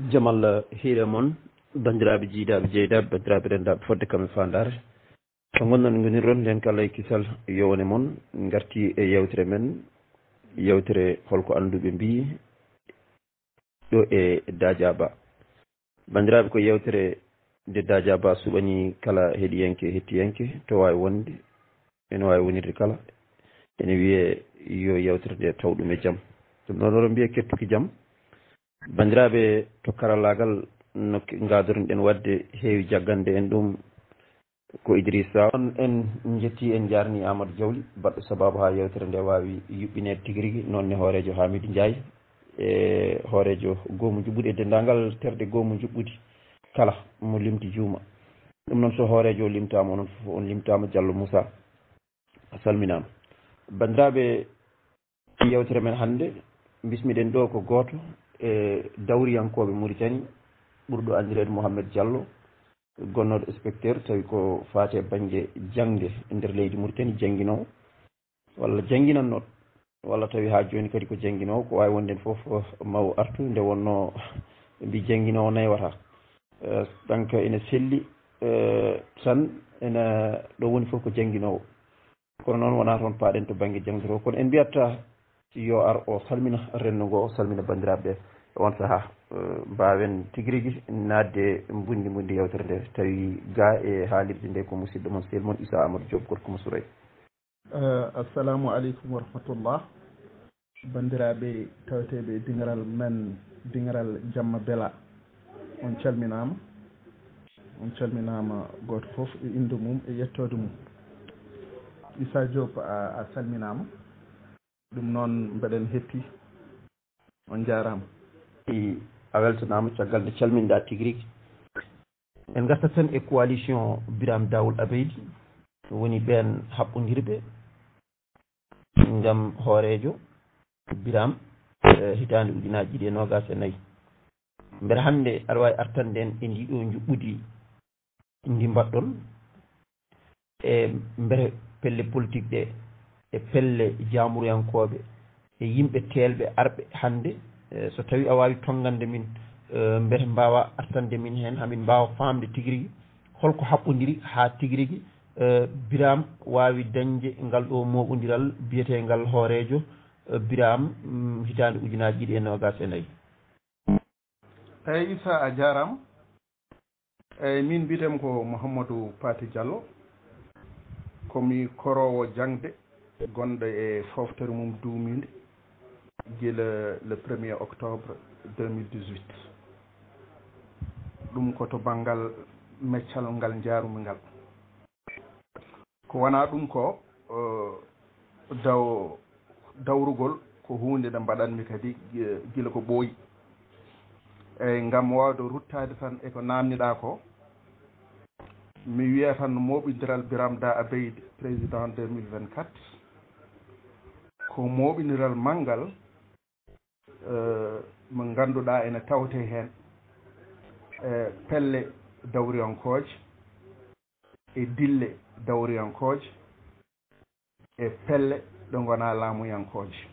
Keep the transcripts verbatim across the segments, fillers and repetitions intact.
Jam Allah hiire mon, banndiraaɓe jiidaaɓe jeydaaɓe, banndiraaɓe renndaaɓe fodde kam e faandaare. To ngonɗon ngonirɗon nden kala e kisal yowone mon, ngarti e yewtere men, yewtere holko annduɓe mbiyi ɗo e Dajaba. Banndiraaɓe, ko yewtere nde Dajaba suɓani kala heɗiyanke e hettiyanke to waawi wonde, ene waawi wonirde kala, ene wiyee yo yewtere nde taw ɗum e jam. Ɗum noon oɗon mbiya kettuki jam. Banndiraaɓe, to karallaagal no ke-, ngaadoriɗen waɗde heewi jaggande en ɗum ko Idrissa. On en njetti, en njaarni Amadou Diawli, baɗɗo sabaabu haa yewtere nde waawi yuɓɓineede tigi rigi, noon ne hooreejo Hamidou Ndiaye, e hooreejo goomu njuɓɓudi e denndaangal terɗe goomu njuɓɓudi kala mo limti juuma. Ɗum noon so hooreejo o limtaama, onon fof on limtaama, Diallo Moussa, a salminaama. Banndiraaɓe, yewtere men hannde, mbismiɗen ɗo ko gooto e dawriyankooɓe Mauritanie, ɓurɗo anndireede Mohamed Diallo, gonnooɗo inspecteur, tawi ko faati e bannge jaŋde e nder leydi Mauritanie, jannginoowo walla jannginannooɗo, walla tawi haa jooni kadi ko jannginoowo, ko waawi wonde heen fof, maw artu, nde wonnoo ɓe mbii jannginoowo naywata. Eh, ɗanka ene selli, eh, tan ene ɗo woni fof ko jannginoowo. Kono noon wonaa toon paaɗen to bannge jaŋde to, kono en mbiyat yo ar o salmina renndo ngo, o salmina banndiraaɓe ɓe. E on sahaa, eh, mbaawen tigi rigi naatde mbunndi mbunndi yewtere nde, tawi ga e haalirde nde ko musidɗo mon, sel mon Issa Amadou Diop, gorko mo Sourey. Eh, assalamu aleykum wa rahmatullah. Banndiraaɓe taweteeɓe e diŋaral men, diŋaral Jamma Bela, on calminaama. On calminaama gooto fof e innde mum e yettoode mum. Issa Diop, a, a salminaama. Ɗum noon mbeɗen hetti. On njaaraama. I, a weltanaama caggal nde calminɗaa tigi rigi. En ngartat tan e coalition Birame Dawul Abeydi, woni ɓeen haɓɓondirɓe ngam hooreejo Birame, eh, hitaande ujunaaji ɗiɗi e noogaas e nayi. Mbele hannde aɗa waawi artande en e ndii ɗoo njuɓɓudi ndi mbaɗɗon, e mbele pelle politique ɗe, e pelle jaamuriyankooɓe, e yimɓe teelɓe arɓe hannde, eh, so tawii a waawi tonngande min, eh, mbele mbaawa artande min heen, hamin mbaawa faamde tigi rigi holko haɓɓondiri haa tigi rigi, eh, Birame waawi dañde ngal ɗoo mooɓondiral biyeteengal hooreejo, eh, Birame, mm, hitaande ujunaaji ɗiɗi e noogaas e nayi. Eey, Issa, a jaaraama. Eey, miin mbiyetee-mi ko Mouhamadou Paty Diallo. Ko mi koroowo jaŋde gonɗo e fooftere mum duumiinde gila le premier octobre deux mille dix-huit. Ɗum ko to banngal meccal ngal njaarumi ngal. Ko wonaa ɗum ko, eh, daw-, dawrugol ko huunde nde mbaɗatmi kadi, eh, gila ko ɓooyi. Eey, ngam waawde ruttaade tan e ko naamniɗaa ko, mi wiya tan mooɓindiral Birame Da Abeydi, président deux mille vingt-quatre, ko mooɓindiral manngal, eh, mo ngannduɗaa ene tawte heen, eh, pelle dawriyankooje, e dille dawriyankooje, e pelle ɗe ngonaa laamuyankooje.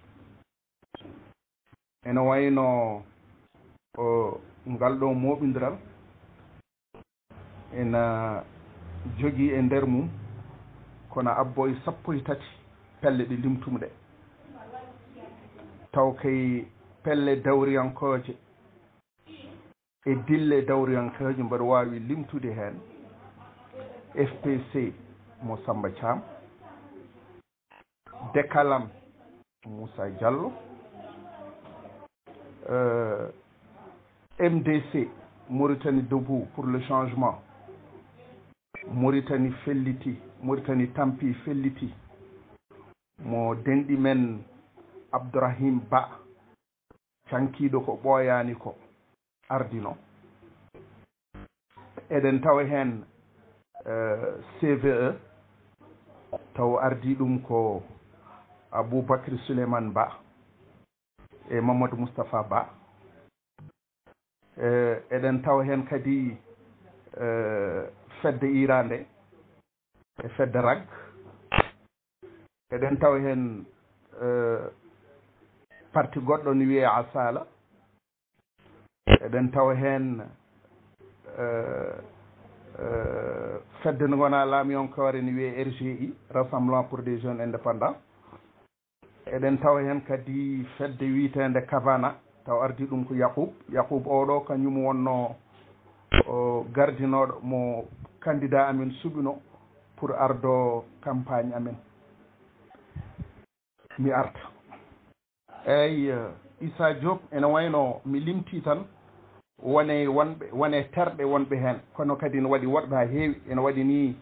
Ene wayno o, ngal ɗoo mooɓindiral ena jogii e nder mum kono abbo e sappo e tati pelle ɗe limtumi ɗe. Taw kay pelle dawriyankooje e dille dawriyankooje mboɗo waawi limtude heen F P C mo Samba Thiam, Dekalam Moussa Diallo, euh, M D C, Mauritanie Debout pour le Changement, Mauritanie Felliti, Mauritanie Tampi Felliti, mo denɗi men Abdourahim Ba, cankiiɗo ko ɓooyaani ko ardino. Eɗen tawa heen, eh, C V E, taw ardii ɗum ko Aboubacry Souleymane Ba e Mamadou Moustapha Ba. Eh, eɗen tawa heen kadi, eh, fedde Iran nde, e fedde rag. Eɗen tawa heen, eh, parti goɗɗo ne wiyee Asala. Eɗen tawa heen, eh, eh, fedde nde ngonaa laamiyonkoore ne wiyee R G I, Rassemblement pour des Jeunes Indépendants. Eɗen tawa heen kadi fedde wiyeteende Kabana, taw ardii ɗum ko Yakuub. Yakuub oo ɗoo, kañum wonnoo o gardinooɗo mo candidat amen suɓino pour ardo campagne amen. Mi arta. Eey, eh, Issa Diop, ene wayno mi limtii tan, wone wonɓe, wone terɗe wonɓe heen, kono kadi ene waɗi woɗɓe haa heewi. Ene waɗi nii,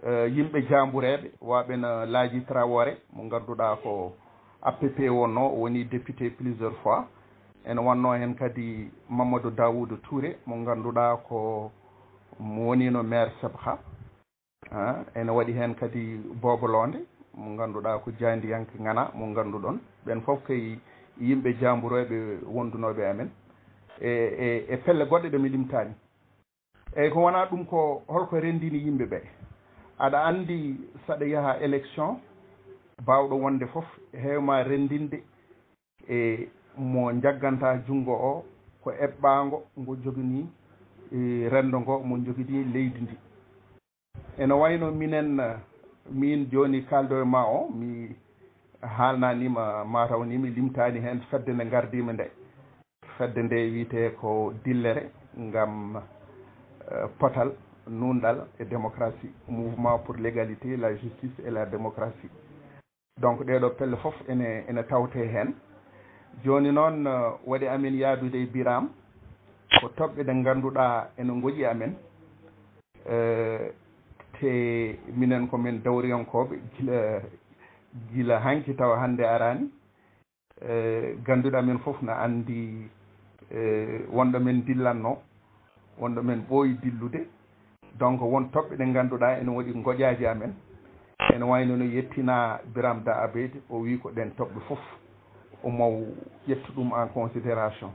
eh, yimɓe jaambureeɓe, waɓe no Laaji Traoré, mo ngannduɗaa ko A P P wonnoo, o woni député plusieurs fois. Ene wonnoo heen kadi Mamadou Daoud Touré, mo ngannduɗaa ko mo woniino maire Sebha. Ah, ene waɗi heen kadi Boobo Loonde, mo ngannduɗaa ko jaayndiyanke ŋana, mo ngannduɗon. Ɓeen fof ko yimɓe jaambureeɓe wondunooɓe amen e, e, e pelle goɗɗe ɗe mi limtaani. Eey, ko wonaa ɗum, ko holko renndini yimɓe ɓe? Aɗa anndi, saɗa yaha élection, baawɗo wonde fof, heew ma renndinde e mo njagganta junngo o, ko eɓɓaango ngo joginii, e renndo ngo, mo joginii leydi ndi. Ene wayno minen, miin jooni kaaldo e ma o, mi haalnaniima, mataw ni mi limtaani heen fedde nde ngardiimi nde. Fedde nde wiyetee ko Dillere ngam, eh, Potal, Nuunɗal e Démocratie, Mouvement pour l'égalité, la justice et la démocratie. Donc, ɗee ɗoo pelle fof ene, ene tawtee heen. Jooni noon, eh, waɗi amen yahdude e Birame, ko toɓɓe ɗe ngannduɗaa ene ngoƴi amen, eh, te minen ko men dawriyankooɓe gila, gila hanki tawa hannde araani. Eh, ngannduɗaa men fof na anndi, eh, wonɗo men dillanno, wonɗo men ɓooyi dillude. Donc, won toɓɓe ɗe ngannduɗaa ene waɗi ngoƴaaji amen. Ene wayno no yettina Birame Da Abedi, o wii ko ɗen toɓɓe fof omo ƴetta ɗum en considération.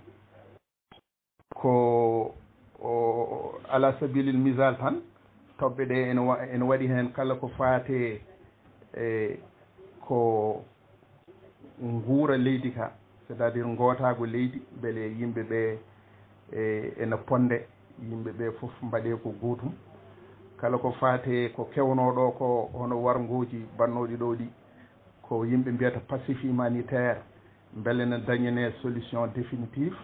Ko o, ala sabilil misal tan, toɓɓe ɗe ene wa-, ene waɗi heen kala ko faate e ko nguura leydi ka, c'est-à-dire ngootaagu leydi, mbele yimɓe ɓe, e, ene ponde, yimɓe ɓe fof mbaɗe ko gootum. Kala ko faate ko kewnoo ɗo ko hono warngooji bannooɗi ɗo ɗi, ko yimɓe mbiyata passif humanitaire, mbele ne dañanee solution définitive.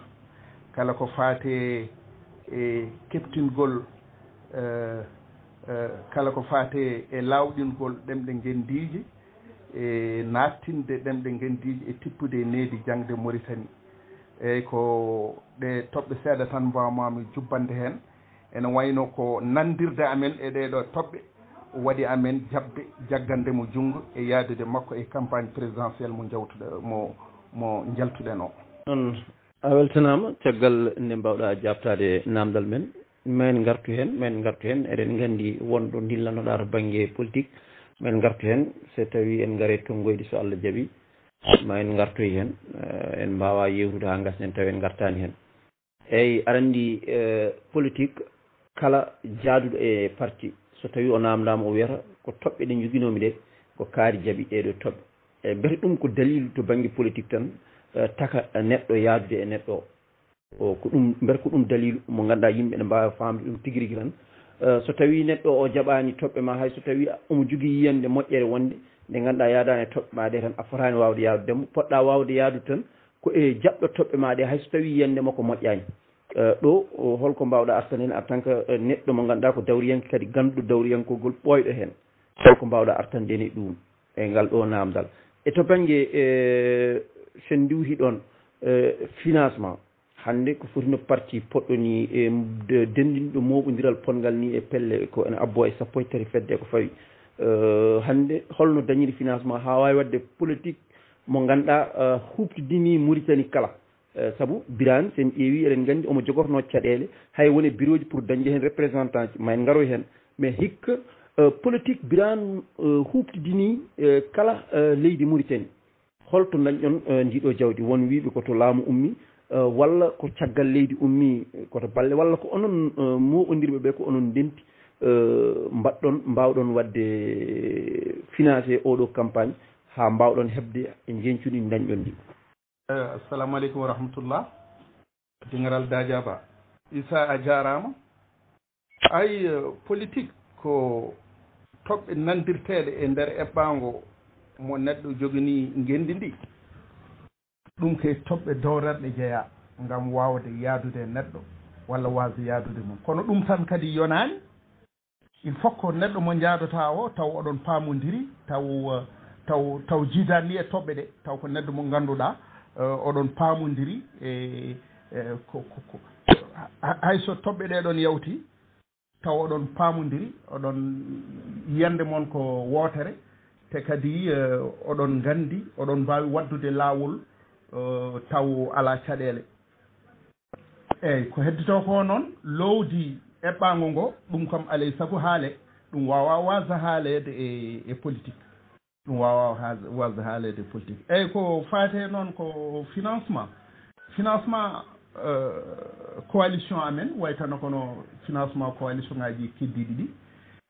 Kala ko faate e keɓtingol, eh, eh, kala ko faate e laawɗingol ɗemɗe ngenndiije, e naattinde ɗemɗe ngenndiije e tippude e needi jaŋde Mauritanie. Eey, ko ɗe toɓɓe seeɗa tan mbaawmaami jubbande heen. Ene wayno ko nanndirde amen e ɗee ɗoo toɓɓe waɗi amen jaɓde jaggande mo junngo e yahdude makko e campagne présidentielle mo jawtuɗe-, mo, mo njaltuɗen o. Noon, a weltanaama. Caggal nde mbaawɗaa jaabtaade naamndal men, ma en ngartu heen, ma en ngartu heen. Eɗen nganndi won ɗo ndillannoɗaa to bannge politique, ma en ngartu heen. So tawii en ngarii e tonngoyde, so Allah jaɓii, ma en ngartoy heen. Eh, en mbaawaa yeewtude haa ngasnen tawa en ngartaani heen. Eey, aɗa anndi, eh, politique, kala jaaduɗo e parti, so tawii o naamndaama, o wiyata ko toɓɓe ɗe njoginoomi ɗe, ko kaari jaɓi ɗee ɗoo toɓɓe. E mbiyata ɗum ko daliilu to bannge politique tan, eh, taka neɗɗo yahdude e neɗɗo o. O, ko ɗum, mbiyata ko ɗum daliilu mo ngannduɗaa yimɓe ne mbaawa faamde ɗum tigi rigi tan. Eh, so tawii neɗɗo o jaɓaani toɓɓe ma, hay so tawii omo jogii yiyannde moƴƴere wonde nde ngannduɗaa yahdaani e toɓɓe ma ɗe tan, a fotaani waawde yahdude mo, poɗɗaa waawde yahdude tan ko e jaɓɗo toɓɓe ma ɗe, hay so tawii yiyannde makko moƴƴaani. Eh, ɗo, o, holko mbaawɗaa artande heen en tant que, eh, neɗɗo mo ngannduɗaa ko dawriyanke, kadi ganduɗo dawriyankogol ɓooyɗo heen? Holko mbaawɗaa artande en e ɗum, e ngal ɗo naamndal? E to bannge, eh, sen ndiwti ɗoon, eh, financement, hannde ko foti no parti poɗɗo ni, e de-, denndinɗo mooɓondiral potngal ni e pelle ko ene abboo e sappo e tati fedde ko fawi. Eh, hannde holno dañiri financement haa waawi waɗde politique mo ngannduɗaa, eh, huuɓtidini Mauritanie kala? Eh, sabu Birane, so en ƴeewii, eɗen nganndi omo jogornoo caɗeele, hay won e birooji pour dañde heen représentant ji, ma en ngaroy heen. Mais hikka, eh, politique Birane, eh, huuɓtidinii, eh, kala, eh, leydi Mauritanie. Holto ndañɗon, eh, ndiɗo jawdi? Won wiiɓe ko to laamu ummii, eh, walla ko caggal leydi ummii, eh, ko to balle, walla ko onon, eh, mooɓondirɓe ɓe, ko onon ndenti, eh, mbaɗɗon, mbaawɗon waɗde financé oɗo campagne haa mbaawɗon heɓde e njeñcudi ndi ndañɗon ndi? Eh, assalamu aleykum wa rahmatullah. Général Dadiaba. Issa, a jaaraama. Ay, eh, politique ko toɓɓe nandirteeɗe e nder eɓɓaango mo neɗɗo jogini ngenndi ndi. Ɗum ko e toɓɓe dowrarɗe jeyaa ngam waawde yahdude e neɗɗo walla waasde yahdude mum. Kono ɗum tan kadi yonaani. Il faut ko neɗɗo mo njahdotaa o taw oɗon paamondiri, taw, eh, taw, taw jiidaani e toɓɓe ɗe, taw ko neɗɗo mo ngannduɗaa, eh, oɗon paamondiri e, eh, ko, ko, ko, ha-, hay so toɓɓe ɗe ɗon yawti, taw oɗon paamondiri, oɗon yiyannde mon ko wootere, te kadi, eh, oɗon nganndi, oɗon mbaawi waɗdude laawol, eh, taw alaa caɗeele. Eey, ko heddotoo ko noon, loowdi eɓɓaango ngo, ɗum kam alay sago haale, ɗum waawaa waasde haaleede e, e politique. Ɗum waawaa haas-, waasde haaleede e politique. Eey, ko faati noon ko financement. Financement, eh, coalition amen, waytano kono financement coalition ngaaji keddiiɗi ɗi.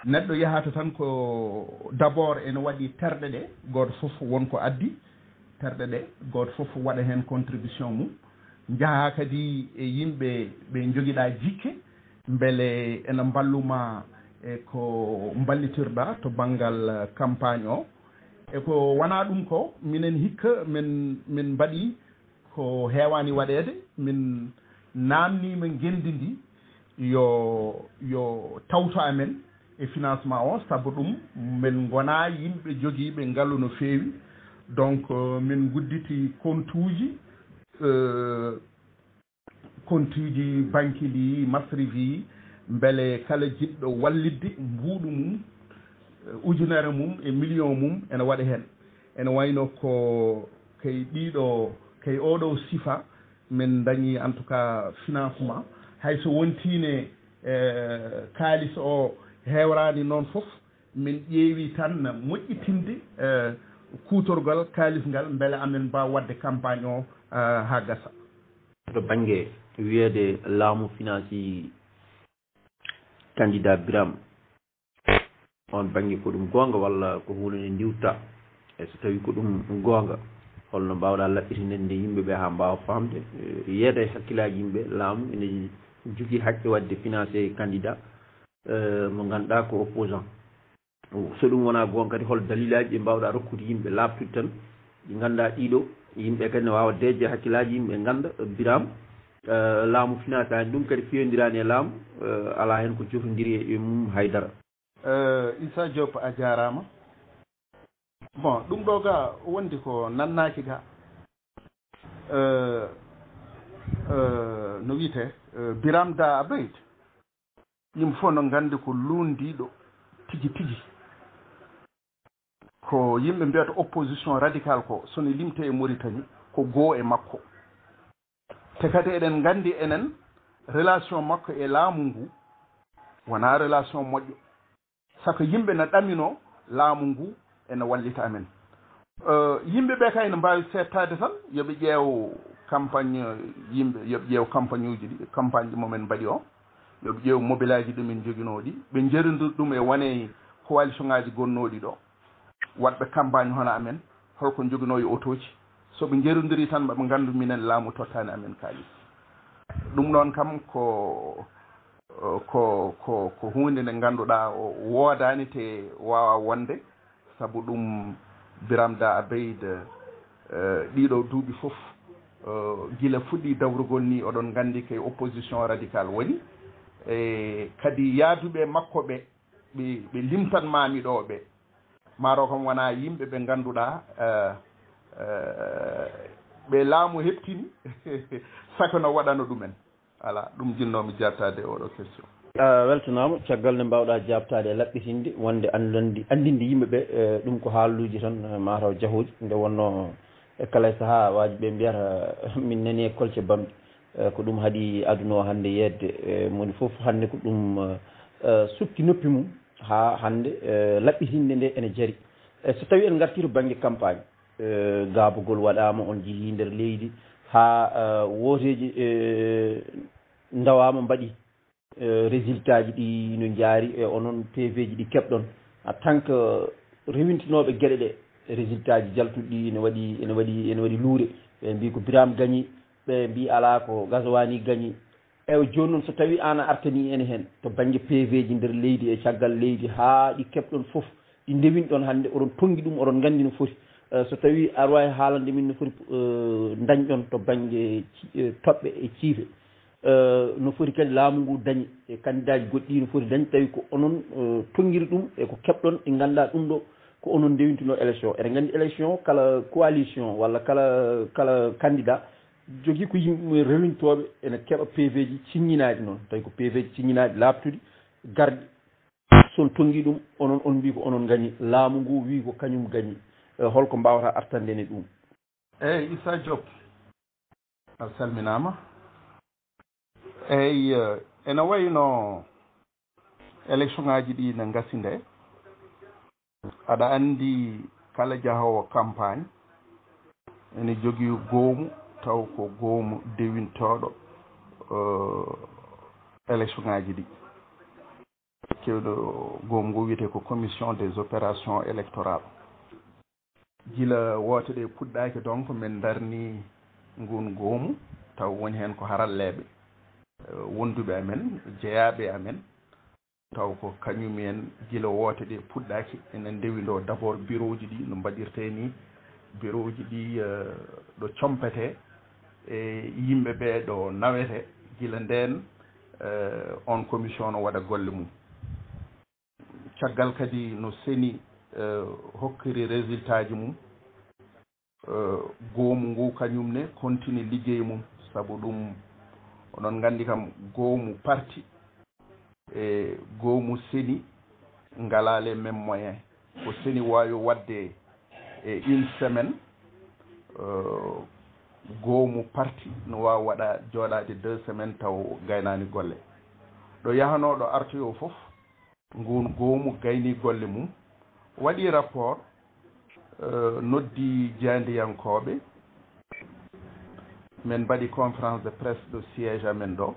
Neɗɗo yahata tan ko d'abord ene waɗi terɗe ɗe, gooto fof won ko addi, terɗe ɗe, gooto fof waɗa heen contribution mum. Njaha kadi e yimɓe ɓe njogiɗaa jikke, mbele ene mballu ma e ko mballitirɗaa to banngal campagne o. E ko wonaa ɗum ko, minen hikka min, min mbaɗi ko heewaani waɗeede, min naamniima ngenndi ndi yo, yo tawto amen e financement o, sabu ɗum min ngonaa yimɓe jogiiɓe ngalu no feewi. Donc, euh, min ngudditi kontuuji, euh, kontuuji banque ɗi, masrifi, mbele kala jiɗɗo wallitde mbuuɗu mum, eh, ujunere mum e million mum ene waɗa heen. Ene wayno ko kay ɗiɗo, kay oɗo sifa, min ndañi en tout cas financement. Hay so wontiine, eh, kaalis o heewraani noon fof, min ƴeewi tan moƴƴitinde, eh, kuutorgal kaalis ngal, mbele amin mbaawa waɗde campagne o, eh, haa gasa. To bannge wiyeede laamu financii candidat Birame, on bannge ko ɗum goonga walla ko huunde nde ndiwta? E so tawii ko ɗum goonga, holno mbaawɗaa laɓɓitinde nde yimɓe ɓe haa mbaawa faamde, eh, yeeyda e hakkillaaji yimɓe, laamu ene jogii haqqe waɗde financé candidat, eh, mo ngannduɗaa ko opposant? So ɗum wonaa goonga kadi, hol dalilaaji ɓe mbaawɗaa rokkude yimɓe laaɓtude tan, ɗi ngannduɗaa ɗiɗo, yimɓe kadi ne waawa deeƴde hakkillaaji yimɓe, ngannda Birame, eh, laamu financé ɗum kadi fiyondiraani e laamu, eh, alaa heen ko jotondiri e mum haydara. Eh, Issa Diop, a jaaraama. Bon, ɗum ɗo ga wondi ko nannaaki ga. Eh, eh, no wiyetee, eh, Birame Da Abeid. Yimɓe fof no nganndi ko luunndiiɗo tigi tigi. Ko yimɓe mbiyata opposition radicale ko, so ne limtee e Mauritanie, ko goo e makko. Te kadi eɗen nganndi enen relation makko e laamu ngu wonaa relation moƴƴo. Saka yimɓe na ɗaminoo laamu ngu ene wallita amen. Eh, yimɓe ɓe kay ne mbaawi seettaade tan, yo ɓe ƴeew campagne yimɓe, yo ɓe ƴeew campagne uji ɗi, campagne ɗi momin mbaɗi o, yo ɓe ƴeew mobilaaji ɗi min njoginoo ɗi, ɓe njerondir ɗum e wone coalition ngaaji gonnooɗi ɗo, waɗɓe campagne hono amen, holko njoginoo e otooji. So ɓe njerondirii tan, maɓe nganndu minen laamu tottaani amen kaalis. Ɗum ɗoon kam ko, ko, ko, ko huunde nde ngannduɗaa o woodaani te waawaa wonde, sabu ɗum Birame Da Abeid, eh, ɗiɗo duuɓi fof, eh, gila fuɗɗi dawrugol ni, oɗon nganndi kay opposition radicale woni. E kadi yaaduɓe makko ɓe, ɓe, ɓe limtan maami ɗo ɓe. Maaro kam wonaa yimɓe ɓe ngannduɗaa, eh, eh, ɓe laamu heɓtini, saka no waɗano ɗumen. Alaa, ɗum jinnoomi jaabtaade e oɗo question. A weltanaama. Caggal nde mbaawɗaa jaabtaade e laɓɓitinde, wonde anndandi-, anndinde yimɓe ɓe, eh, ɗum ko haaluuji tan, eh, mataw jahooji, nde wonnoo e kala e sahaa, waaji ɓe mbiyata, min nani e kolce bamɗi. Eh, ko ɗum haɗi aduna o hannde yeedde, eh, moni fof hannde ko ɗum, eh, sukki noppi mum haa hannde, eh, laɓɓitinde nde ene jari. Eh, so tawii en ngartii to bannge campagne, eh, gaabugol waɗaama, on njehii nder leydi, haa, eh, wooteeji, eh, ndawaama, mbaɗi, eh, résultat ji ɗi no njaari, e onon P V ji ɗi keɓɗon, en tant que rewintinooɓe geɗe ɗe, résultat ji jaltuɗi ɗi ene waɗi, ene waɗi, ene waɗi luure. Ɓe mbii ko Birame gañi, ɓe mbi alaa ko Gazwani gañi. Eywa, jooni noon, so tawii aan a artanii en heen to bannge P V ji nder leydi e caggal leydi, haa ɗi keɓɗon fof, ɗi ndewinɗon hannde, oɗon tonngi ɗum, oɗon nganndi no foti. Eh, so tawii aɗa waawi haalande min no foti, eh, ndañɗon to bannge ci-, eh, toɓɓe e ciife, eh, no foti kadi laamu ngu dañi e kandidaaji goɗɗi no foti dañi, tawi ko onon, eh, tonngiri ɗum e ko keɓɗon, ɗi ngannduɗaa ɗum ɗo ko onon ndewintunoo élection. Eɗen nganndi élection, kala coalition walla kala, kala candidat jogii ko yimɓe mum rewintooɓe ene keɓa P V ji ciññinaaɗi noon, tawi ko P V ji ciññinaaɗi laaɓtuɗi, garɗi. So on tonngi ɗum, onon on mbii ko onon ngañi, laamu ngu wii ko kañum gañi. Eh, holko mbaawata artande en e ɗum? Eeyi, Issa Diop, a salminaama. Eeyi, eh, ene wayi no élection ŋaaji ɗi ne ngasi nde, aɗa anndi kala jahoowo campagne ene jogii goomu, taw ko goomu dewintooɗo, eh, élection ŋaaji ɗi. Kewɗo goomu ngu wiyetee ko Commission des opérations électorales. Gila woote ɗe puɗɗaaki, donc, min ndarni ngun goomu, taw woni heen ko haralleeɓe, eh, wonduɓe amen, jeyaaɓe amen, taw ko kañum en, gila woote ɗe puɗɗaaki, enen ndewindoo d'abord bureau ji ɗi no mbaɗirtee ni, bureau ji ɗi, eh, ɗo competee, e yimɓe ɓe ɗo nawetee, gila ndeen, eh, on commission no waɗa golle mum. Caggal kadi no seni, eh, hokkiri résultat ji mum, eh, goomu ngu kañum ne continue liggey mum, sabu ɗum oɗon nganndi kam goomu parti e goomu seni ngalaa les mêmes moyens. Ko seni waawi waɗde e une semaine, eh, goomu parti no waawi waɗa jooɗaade deux semaines taw gaynaani golle. Ɗo yahanoo ɗo artoyoo fof, ngun goomu gayni golle mum, waɗi rapport, eh, noddi jaayndiyankooɓe. Min mbaɗi conférence de presse ɗo siège amen ɗo.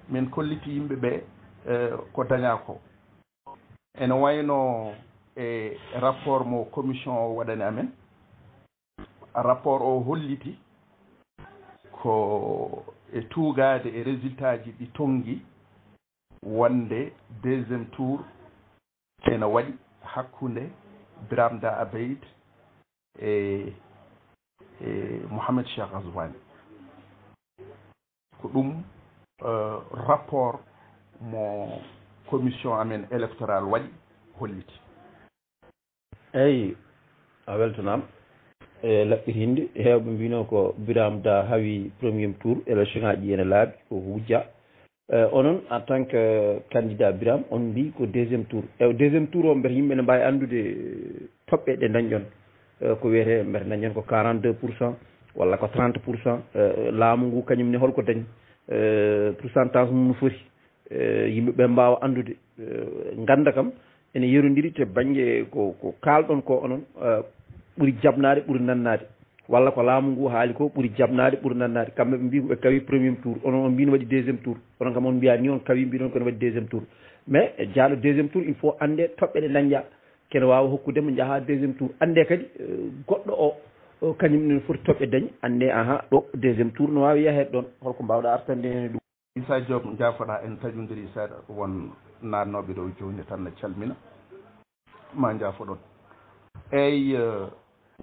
Min kolliti yimɓe ɓe, eh, ko dañaa ko. Ene wayno e rapport mo commission o waɗani amen. Rapport o holliti ko e tuugaade e résultat ji ɗi tonngi wonde deuxième tour ene waɗi hakkunde Biram Da Abeid e, e Mohamed Cheikh Ghazouani. Ko ɗum, eh, rapport mo commission amen électorale waɗi holliti. Eyi, a weltanaama. E laɓɓirinde, heewɓe mbino ko Biram Da hawi premier tour, élection ŋaaji ene laaɓi, ko wujja. Eh, onon, en tant que candidat Biram, on mbi ko deuxième tour. E deuxième tour o, mbete yimɓe ne mbaawi anndude, eh, toɓɓe ɗe ndañɗon? Eh, ko wiyetee, mbete ndañɗon ko quarante-deux pour cent walla ko trente pour cent? Eh, laamu ngu kañum ne, holko dañi? Eh, pourcentage mum no foti? Eh, yimɓe ɓe mbaawa anndude, eh, ngannda kam ene yerondiri to bannge ko, ko kaalɗon ko onon, eh, ɓuri jaɓnaade, ɓuri nannaade, walla ko laamu ngu haali ko ɓuri jaɓnaade, ɓuri nannaade? Kamɓe ɓe mbi ko ɓe kawi premier tour, onon on mbi no waɗi deuxième tour, onon kam on mbiya ni on kawi, mbiɗon ko ne waɗi deuxième tour. Mais, eh, jaaɗo deuxième tour, il faut annde toɓɓe ɗe dañƴa, kene waawa hokkude mo njaha deuxième tour. Annde kadi, eh, goɗɗo o, o kañum ne foti toɓɓe dañi, annde, aha, ɗo deuxième tour no waawi yaheede ɗon. Holko mbaawɗa artande en e ɗum? Issa Diop, njaafoɗaa, en taƴondirii seeɗa, won naatnooɓe ɗo jooni tan na calmina. Ma njaafoɗon. Eyi, eh,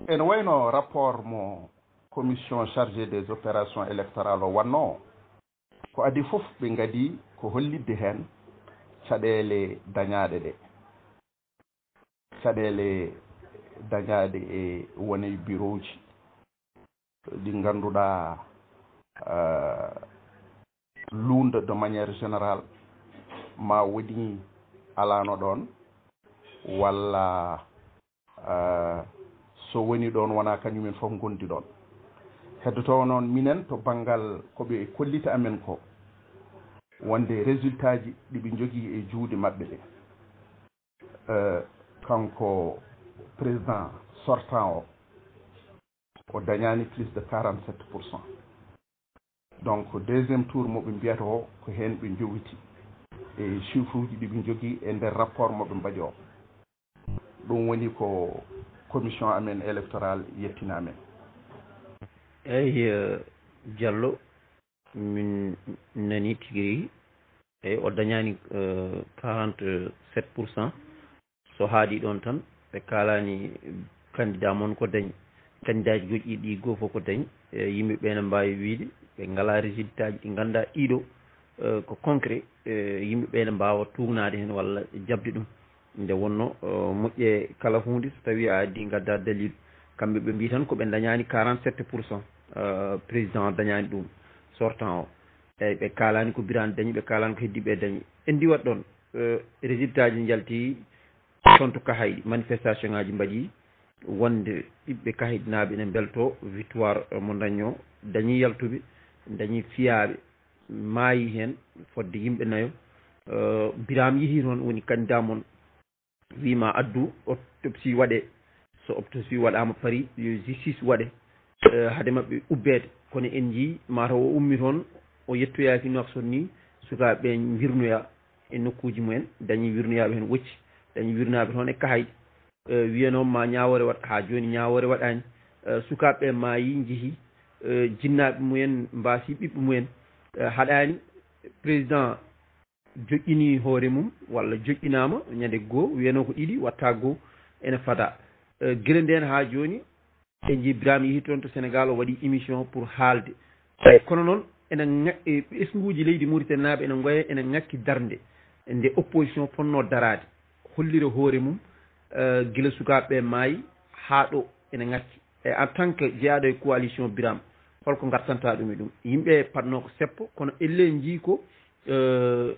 ene wayno rapport mo commission chargée des opérations électorales o wannoo, ko adii fof ɓe ngadii ko hollitde heen caɗeele dañaaɗe ɗe. Caɗeele dañaaɗe e wone bureau ji ɗi ngannduɗaa, eh, luulnde de manière générale, ma woni alaano ɗoon, walla, eh, so woni ɗoon, wonaa kañum en fof ngondi ɗoon. Heddotoo noon, minen to banngal ko ɓe kollita amen ko, wonde résultat ji ɗi ɓe njogii e juuɗe maɓɓe ɗe, eh, kanko président sortant o, o dañaani plus de quarante-sept pour cent. Donc, deuxième tour mo ɓe mbiyata o, ko heen ɓe njowiti e chiffre uji ɗi ɓe njogii e nder rapport mo ɓe mbaɗi o. Ɗum woni ko commission amen électorale yettina amen. Eyi, eh, Diallo, min nani tigi rigi, eyi, o dañaani, eh, quarante-sept pour cent. So haadi ɗoon tan, ɓe kaalaani candidat mon ko dañi, candidaaji goɗɗi ɗi goo fof ko dañi. E, yimɓe ɓee ne mbaawi wiyde ɓe ngalaa résultat ji ɗi ngannduɗaa ɗiɗo, eh, ko concret, eh, yimɓe ɓee ne mbaawa tuugnaade heen walla jaɓde ɗum. Nde wonnoo, eh, moƴƴe kala huunde, so tawii a addii ngaddaa daliilu. Kamɓe ɓe mbiyi tan ko ɓe ndañaani quarante-sept pour cent, eh, président dañaani ɗum, sortant o. Eyi, ɓe kaalaani ko Birame dañi, ɓe kaalaani ko heddiiɓe dañi. En ndiwat ɗoon, eh, résultat ji njalti toon to Kahayɗi, manifestation ŋaaji mbaɗi wonde ɓiɓɓe Kahayɗinaaɓe ene mbeltoo victoire, eh, mo dañnoo, dañi yaltuɓe, dañi fiyaaɓe, maayi heen fodde yimɓe nayo. Eh, Birame yehi toon, woni candidat mon, wii ma addu autopsie waɗee. So autopsie waɗaama Paris, yo justice waɗe, eh, hade maɓɓe ubbeede. Kono en njii, mataw o ummi toon, o yettoyaaki Nouakchott ni, sukaaɓe ɓe njirnoyaa e nokkuuji mumen, dañi wirnoyaaɓe heen wocci, dañi wirnaaɓe toon e Kahayɗi. Eh, wiyanoo ma ñaawoore waɗ, haa jooni ñaawoore waɗaani. Eh, sukaaɓe ɓe maayi, njehi, eh, jinnaaɓe mumen mbaasi ɓiɓɓe mumen. Eh, haɗaani, président joƴƴini hoore mum, walla joƴƴinaama ñande goo, wiyanoo ko ɗiɗi, watta goo, ene fada. Eh, gila ndeen haa jooni, en njii Birame yehi toon to Sénégal, o waɗi émission pour haalde. Eyi, kono noon, ene ŋa-, e ɓesnguuji leydi Mauritanie naaɓe ene ngoya, ene ŋakki darnde nde opposition fotnoo daraade, hollira hoore mum, eh, gila sukaaɓe ɓe maayi haa ɗo ene ŋakki. E en tant que jeyaaɗo e coalition Birame, holko ngartantaa ɗum e ɗum? Yimɓe patnoo ko seppo, kono ellee njii ko, eh,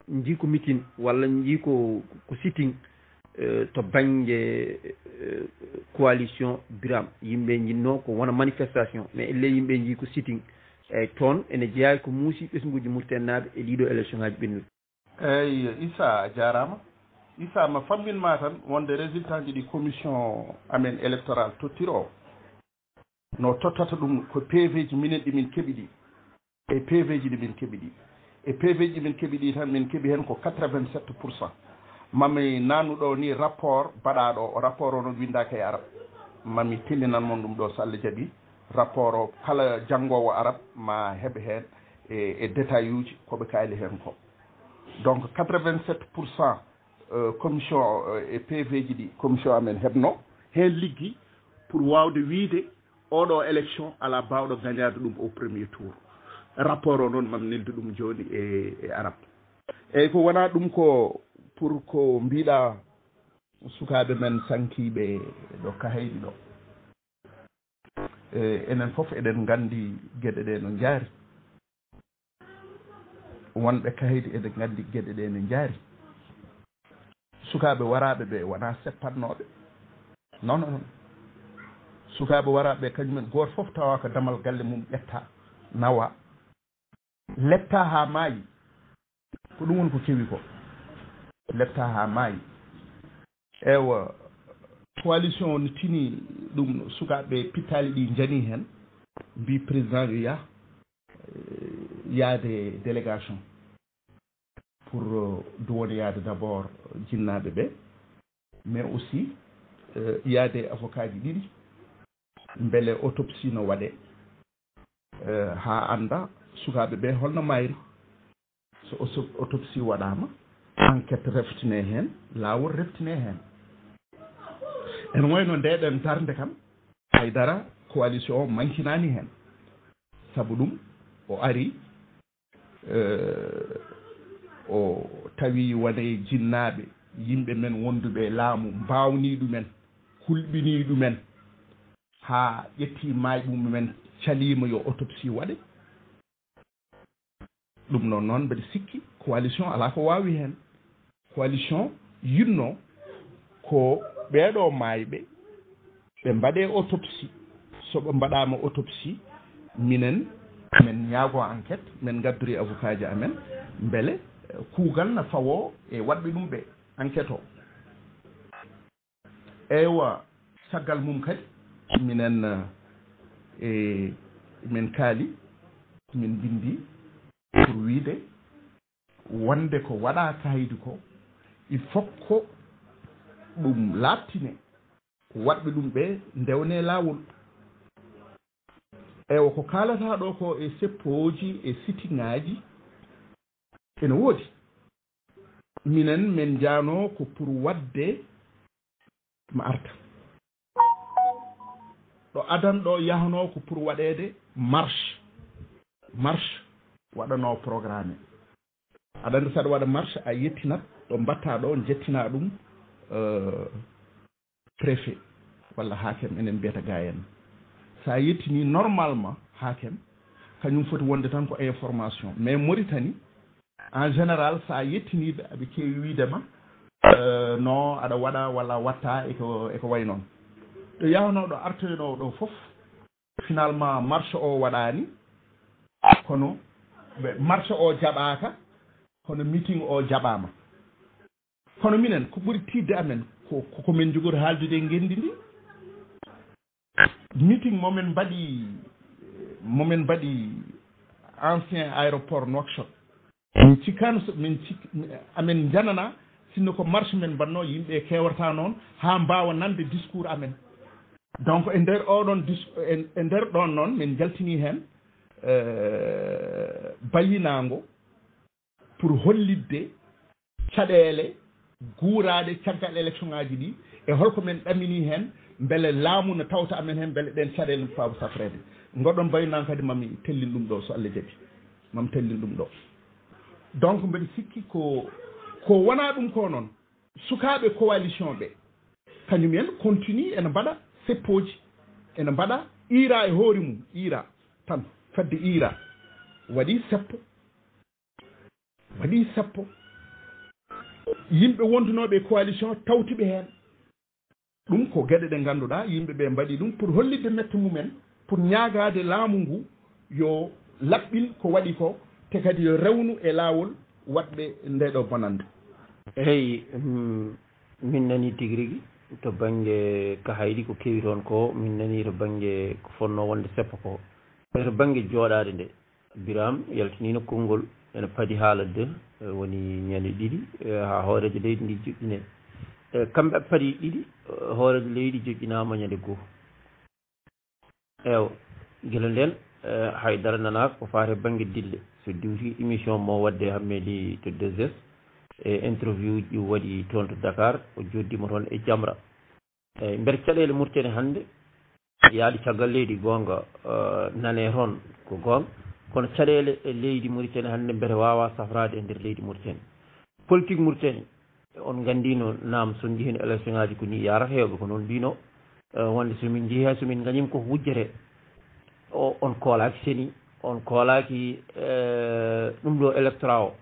njii ko meeting walla njii ko, ko sitting, eh, to bannge, eh, coalition Birame. Yimɓe njinnoo ko wona manifestation, mais ellee yimɓe njii ko sitting. Eyi, toon ene jeyaa ko muusi ɓesnguuji Mauritanie naaɓe e ɗiɗo élection ŋaaji ɓennuɗi. Eyi, Issa, a jaaraama. Issa, ma fammin ma tan wonde résultat ji ɗi commission amen électoral tottiri o, no tottata ɗum ko P V ji minen ɗi min keɓi ɗi. E P V ji ɗi min keɓi ɗi. E P V ji ɗi min keɓi ɗi tan, min keɓi heen ko quatre-vingt-sept pour cent. Mami naannu ɗo ni rapport baɗaaɗo o, rapport o noon winndaaka e arab. Mami tellinan mon ɗum ɗo so Allah jaɓi. Rapport o, kala janngoowo arab ma heɓ heen e, e détail uji ko ɓe kaali heen ko. Donc, quatre-vingt-sept pour cent, euh, commission, euh, e P V ji ɗi commission amen heɓno heen liggi pour waawde wiyde oɗo élection alaa baawɗo gañaade ɗum au premier tour. Rapport o noon, mami neldu ɗum jooni e, e arab. Eyi, ko wonaa ɗum ko pour ko mbiɗa sukaaɓe men sankiiɓe ɗo Kahayɗi ɗo. E, enen fof eɗen nganndi geɗe ɗe no njaari. Wonɓe Kahayɗi eɓe nganndi geɗe ɗe no njaari. Sukaaɓe waraaɓe ɓe wonaa seppatnooɓe. Non, non, non. Sukaaɓe waraaɓe ɓe, kañumen gooto fof tawa ko damal galle mum ƴetta, nawa, letta haa maayi. Ko ɗum woni ko kewi ko. Letta haa maayi. Ewa, coalition o no tini ɗum, sukaaɓe pittaali ɗi njani heen, mbi président yo yah, eh, yaade délégation pour, euh, duwoneyaade d'abord jinnaaɓe ɓe, mais aussi, euh, yaade avocat ji ɗiɗi, mbele autopsie no waɗe, euh, haa annda sukaaɓe ɓe holno mayri. So auto-, autopsie waɗaama, enquête reftine heen, laawol reftine heen. Ene wayno ndeɗen darnde kam, haydara coalition o mankinaani heen. Sabu ɗum, o ari, eh, o tawi wone jinnaaɓe, yimɓe men wonduɓe e laamu, mbaawnii ɗumen, hulɓinii ɗumen, haa ƴettii maayɓe mumen, caliima yo autopsie waɗe. Ɗum noon, noon mbeɗa sikki coalition alaa ko waawi heen. Coalition yiɗno ko ɓeeɗo maayɓe ɓe mbaɗee autopsie. So ɓe mbaɗaama autopsie, minen, men ñaago enquête, men ngaddori avocat ji amen, mbele, eh, kuugal na fawoo e waɗɓe ɗum ɓe enquête o. Eywa, caggal mum kadi, minen, eh, min kaali, min mbinndi pour wiyde wonde ko waɗaa Kahayɗi ko, il faut ko ɗum laaɓtine, ko waɗɓe ɗum ɓe ndewnee laawol. Eywa, ko kaalataa ɗoo ko e seppooji e sitiŋaaji ene woodi. Minen min njahnoo ko pour waɗde ma arta. Ɗo adan ɗo yahnoo ko pour waɗeede marche. Marche waɗanoo programme. Aɗa anndi saɗa waɗa marche a yettinat ɗo mbaɗtaa ɗo njettinaa ɗum préfet walla haakem enen mbiyata gaa en. So a yettinii normalement haakem, kañum foti wonde tan ko information. Mais Mauritanie, en général, so a yettinii ɓe, aɓe keewi wiyde ma no aɗa waɗa walla a waɗtaa e ko e ko wayi noon. Ɗo yahnoo ɗo artoynoo ɗo fof, finalement marche o waɗaani, kono ɓe marche o jaɓaaka, kono meeting o jaɓaama. Kono minen ko ɓuri tiiɗde amen ko ko min njogori haaldude e ngenndi ndi. Meeting mo min mbaɗi mo min mbaɗi ancien aéroport Nouakchott, min cikkaano so min cik amen njanana sinno ko marche men mbaɗno yimɓe kewrata noon haa mbaawa nande discours amen. Donc e nder oɗon dis e nder ɗon noon min njaltini heen bayinaango pour hollitde caɗeele guuraaɗe caggal élection ngaji ɗi e holko men ɗamini heen mbele laamu no tawta amen heen mbele ɗen caɗeele no faawa safreede. Ngoɗon bayinaango kadi mami tellin ɗum ɗo so Allah jaɓi, mami tellin ɗum ɗo. Donc mbeɗa sikki ko ko wona ɗum ko noon sukaaɓe coalition ɓe kañum en continue ene mbaɗa seppooji, ene mbaɗa iira e hoore mum, iira tan fadde iira waɗi seppo, waɗi seppo. Yimɓe wondunooɓe e coalition tawti ɓe heen. Ɗum ko geɗe ɗe ngannduɗaa yimɓe ɓe mbaɗi ɗum pour hollitde mette mumen, pour ñaagaade laamu ngu yo laɓɓin ko waɗi ko, te kadi yo rewnu e laawol waɗɓe nde ɗo bonannde. Eyi, min nanii tigi rigi to bannge kahayɗi ko kewi toon ko, min nanii to bannge ko fotnoo wonde seppo ko. E to bannge jooɗaade nde, Biraam yaltiniino konngol ene padi haalde woni ñande ɗiɗi haa hooreejo leydi ndi joƴƴinee. Kamɓe padi ɗiɗi hooreejo leydi joƴƴinaama ñande goo. Eewa, gila ndeen hay dara nanaaka ko faati e bannge dille. So diwtii émission mo waɗde Hammeeli to deux S e interview ji ɗi o waɗi toon to Dakar, o jooɗdiima toon e Jamra. Eeyi, mbete caɗeele Mauritanie hannde yahde caggal leydi goonga nanee toon ko goonga, kono caɗeele leydi Mauritanie hannde mbete waawaa safraade e nder leydi Mauritanie. Politique Mauritanie, on nganndiino naam so njehii heen élection ngaaji ko nii yahrata heewɓe ko noon mbiyno wonde so min njehii hay so min ngañiima koko wujjete, on koolaaki seni, on koolaaki ɗum ɗo électorat o.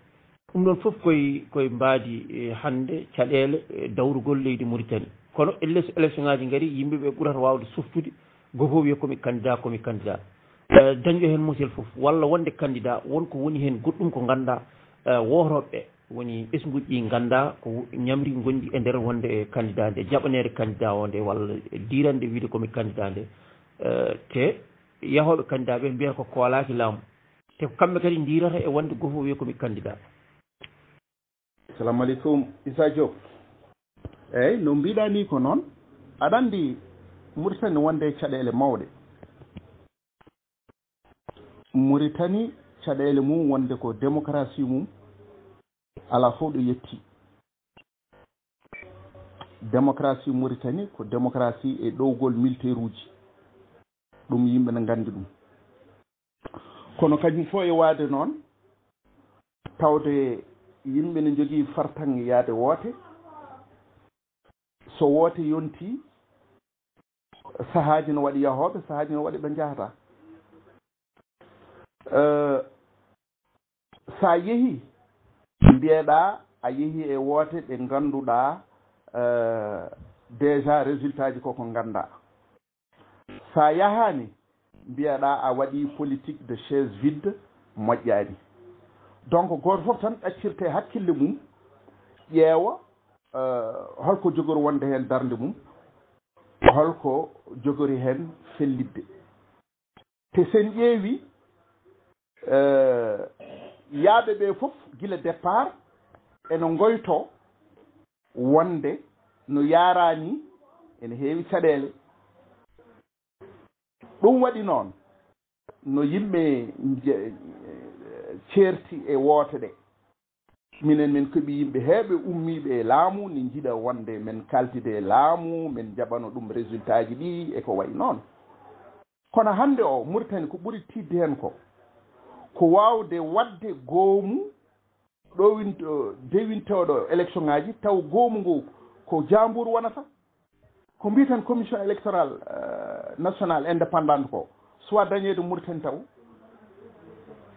Ɗum ɗoon fof koye koye mbaadi hannde caɗeele dawrugol leydi Mauritanie. Kono ellee so élection ngaaji ngarii yimɓe ɓe ɓurata waawde softude, gooto fof wiya ko mi candidat, ko mi candidat. Dañɗo heen mosel fof walla wonde candidat won ko woni heen goɗɗum ko ngannduɗaa wootooɓe ɓe woni ɓesnguuji ɗi ngannduɗaa ko ñamri ngonndi e nder wonde e candidat nde, jaɓaneede candidat o nde walla diirande wiyde ko mi candidat nde. Te yahooɓe candidat ɓe mbiyata ko koolaaki laamu. Te ko kamɓe kadi ndiirata e wonde gooto fof wiya ko mi candidat. Salamu aleykum Issa Diop. Eyyi, no mbiɗa ni ko noon, aɗa anndi Mauritanie wonde e caɗeele mawɗe. Mauritanie caɗeele mum wonde ko démocratie mum alaa fof ɗo yetti. Démocratie Mauritanie ko démocratie e ɗowgol militaire uji. Ɗum yimɓe ne nganndi ɗum. Kono kañum fof e waade noon, tawde yimɓe ne njogii fartaŋŋe yahde woote. So woote yontii, sahaaji no waɗi yahooɓe, sahaaji no waɗi ɓe njahataa. So a yehii, mbiyeɗaa a yehii e woote ɗe ngannduɗaa déjà résultat ji ko ko nganndaa. So a yahaani, mbiyeɗaa a waɗii politique de chaise vide, moƴƴaani. Donc gooto fof tan ɗaccirte hakkille mum, ƴeewa holko jogori wonde heen darnde mum, holko jogori heen fellitde. Te so en ƴeewii, yahɓe ɓee fof gila départ ene ngoytoo wonde no yahraa nii ene heewi caɗeele. Ɗum waɗi noon, no yimɓe ceerti e woote ɗe. Minen min keɓi yimɓe heewɓe ummiiɓe e laamu, ne njiɗa wonde men kaltide e laamu, men njaɓano ɗum résultat ji ɗi e ko wayi noon. Kono hannde o, Mauritanie, ko ɓuri tiiɗde heen ko, ko waawde waɗde goomu ɗowinto-, dewintooɗo élection ŋaaji, taw goomu ngu ko jaambuur wonata. Ko mbiyeten commission électorale, euh, nationale indépendante ko, suwa dañeede Mauritanie taw.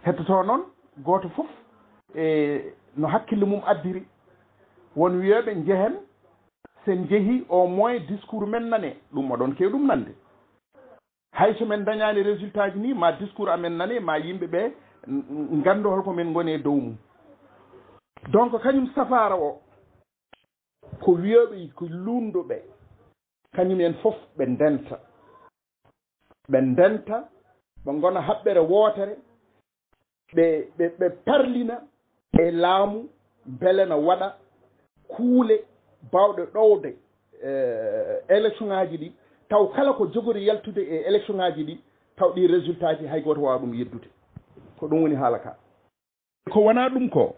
Hettotoo noon, gooto fof e no hakkille mum addiri. Won wiyooɓe njehen, sen njehi au moins discours men nane, ɗum oɗon keewi ɗum nande. Hay so men dañaani résultat ji ni, ma discours amen nane, ma yimɓe ɓe n-, n-, nganndu hol ko men ngoni e dow mum. Donc, kañum safaara o, ko wiyooɓe ko luulnduɓe, kañum en fof ɓe ndenta. Ɓe ndenta, ɓe ngona haɓɓere wootere, ɓe, ɓe, ɓe parlina e laamu, mbele na waɗa kuule baawɗe ɗowde, eh, élection ŋaaji ɗi, taw kala ko jogori yaltude e élection ŋaaji ɗi, taw ɗi résultat ji hay gooto waawa ɗum yeddude. Ko ɗum woni haala ka. Ko wonaa ɗum ko,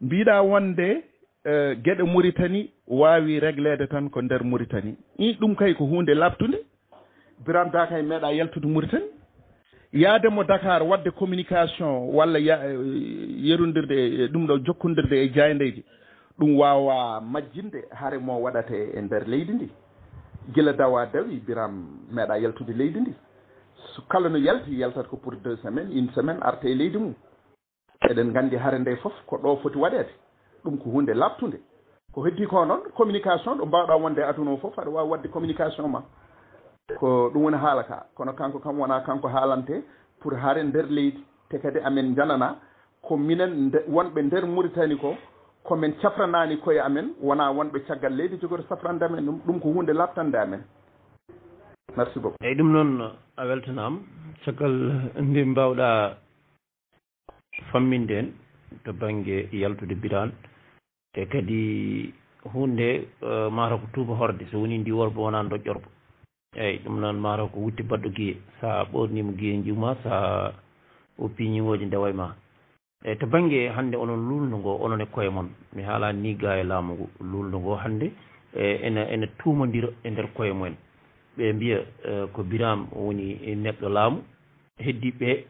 mbiɗa wonde, eh, geɗe Mauritanie waawi régleede tan ko nder Mauritanie. Ii, ɗum kay ko huunde laaɓtunde. Birame Dakay meeɗa yaltude Mauritanie. Yaade mo Dakar waɗde communication walla ya-, eh, yerondirde e ɗum ɗo, jokkondirde e jaayndeeji, ɗum waawa majjinde hare mo waɗata e nder leydi ndi. Gila dawa dawi, Birame meeɗa yaltude leydi ndi. So kala no yalti, yaltat ko pour deux semaines, une semaine, arta e leydi mum. Eɗen nganndi hare nde fof ko ɗo foti waɗeede. Ɗum ko huunde laaɓtunde. Ko heddi ko noon, communication, ɗo mbaawɗa wonde e aduna o fof, aɗa waawi waɗde communication ma. Ko ɗum woni haala ka. Kono kanko kam wonaa kanko haalante pour hare nder leydi. Te kadi amen njanana ko minen nde-, wonɓe nder Mauritanie ko, ko men cafranaani koye amen, wonaa wonɓe caggal leydi jogori safrande amen ɗum. Ɗum ko huunde laaɓtande amen. Merci beaucoup. Eeyi, ɗum noon a weltanaama. Caggal nde mbaawɗa famminde en to bannge yaltude Birame. E kadi huunde, eh, mataw ko tuuba horde, so woni ndi worbo wonaa doƴƴorbo. Eeyi, ɗum noon mataw ko wutte baɗɗo giye. So a ɓoorniima giye njiwma, so a woppi ñiŋooje ndewa e ma. Eeyi, to bannge hannde onon luulndo ngo, onon e koye mon, mi haalaani ni gaa e laamu ngu, luulndo ngo hannde, e, ene, ene tuumondira e nder koye mumen. Ɓe mbiya, eh, ko Birame woni neɗɗo laamu, heddiiɓe ɓe,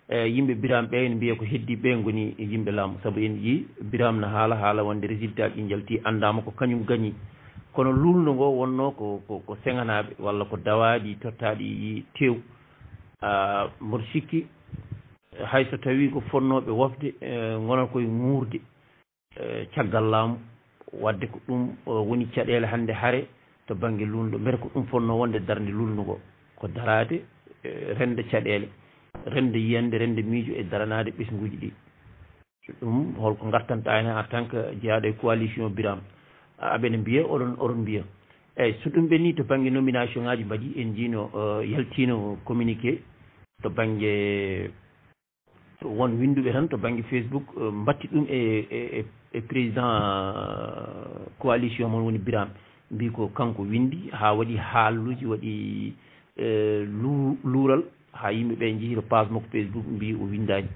eh, yimɓe Birame ɓe ene mbiya ko heddiiɓe ɓe ngoni yimɓe laamu, sabu en njii Birame na haala, haala wonde résultat ji njalti, anndaama ko kañum gañi. Kono luulndo ngo wonnoo ko, ko, ko seŋanaaɓe walla ko dawaaɗi tottaaɗi tew. Ah, mboɗo sikki, hay so tawii ko fotnooɓe wofde, eh, ngona koye ŋuurde, eh, caggal laamu, waɗde ko ɗum, eh, woni caɗeele hannde hare to bannge luulndo. Mbete ko ɗum fotnoo wonde darnde luulndo ngo? Ko daraade, eh, rende caɗeele, rende yiyannde, rende miijo e daranaade ɓesnguuji ɗi. Ɗum holko ngartanta en en tant que jeyaaɗo e coalition Birame? A-, aɓe ne mbiya, oɗon, oɗon mbiya. Eeyi, so ɗum ɓenni to bannge nomination ŋaaji mbaɗi, en njiino, eh, yaltiino communiqué to bannge won winnduɓe tan to bannge Facebook, eh, mbatti ɗum e, e, e, e président, eh, coalition mon woni Birame. Mbi ko kanko winndi haa waɗi haalluuji, waɗi, eh, lu-, luural, haa yimɓe ɓe njehi to page makko Facebook, mbi o winndaani.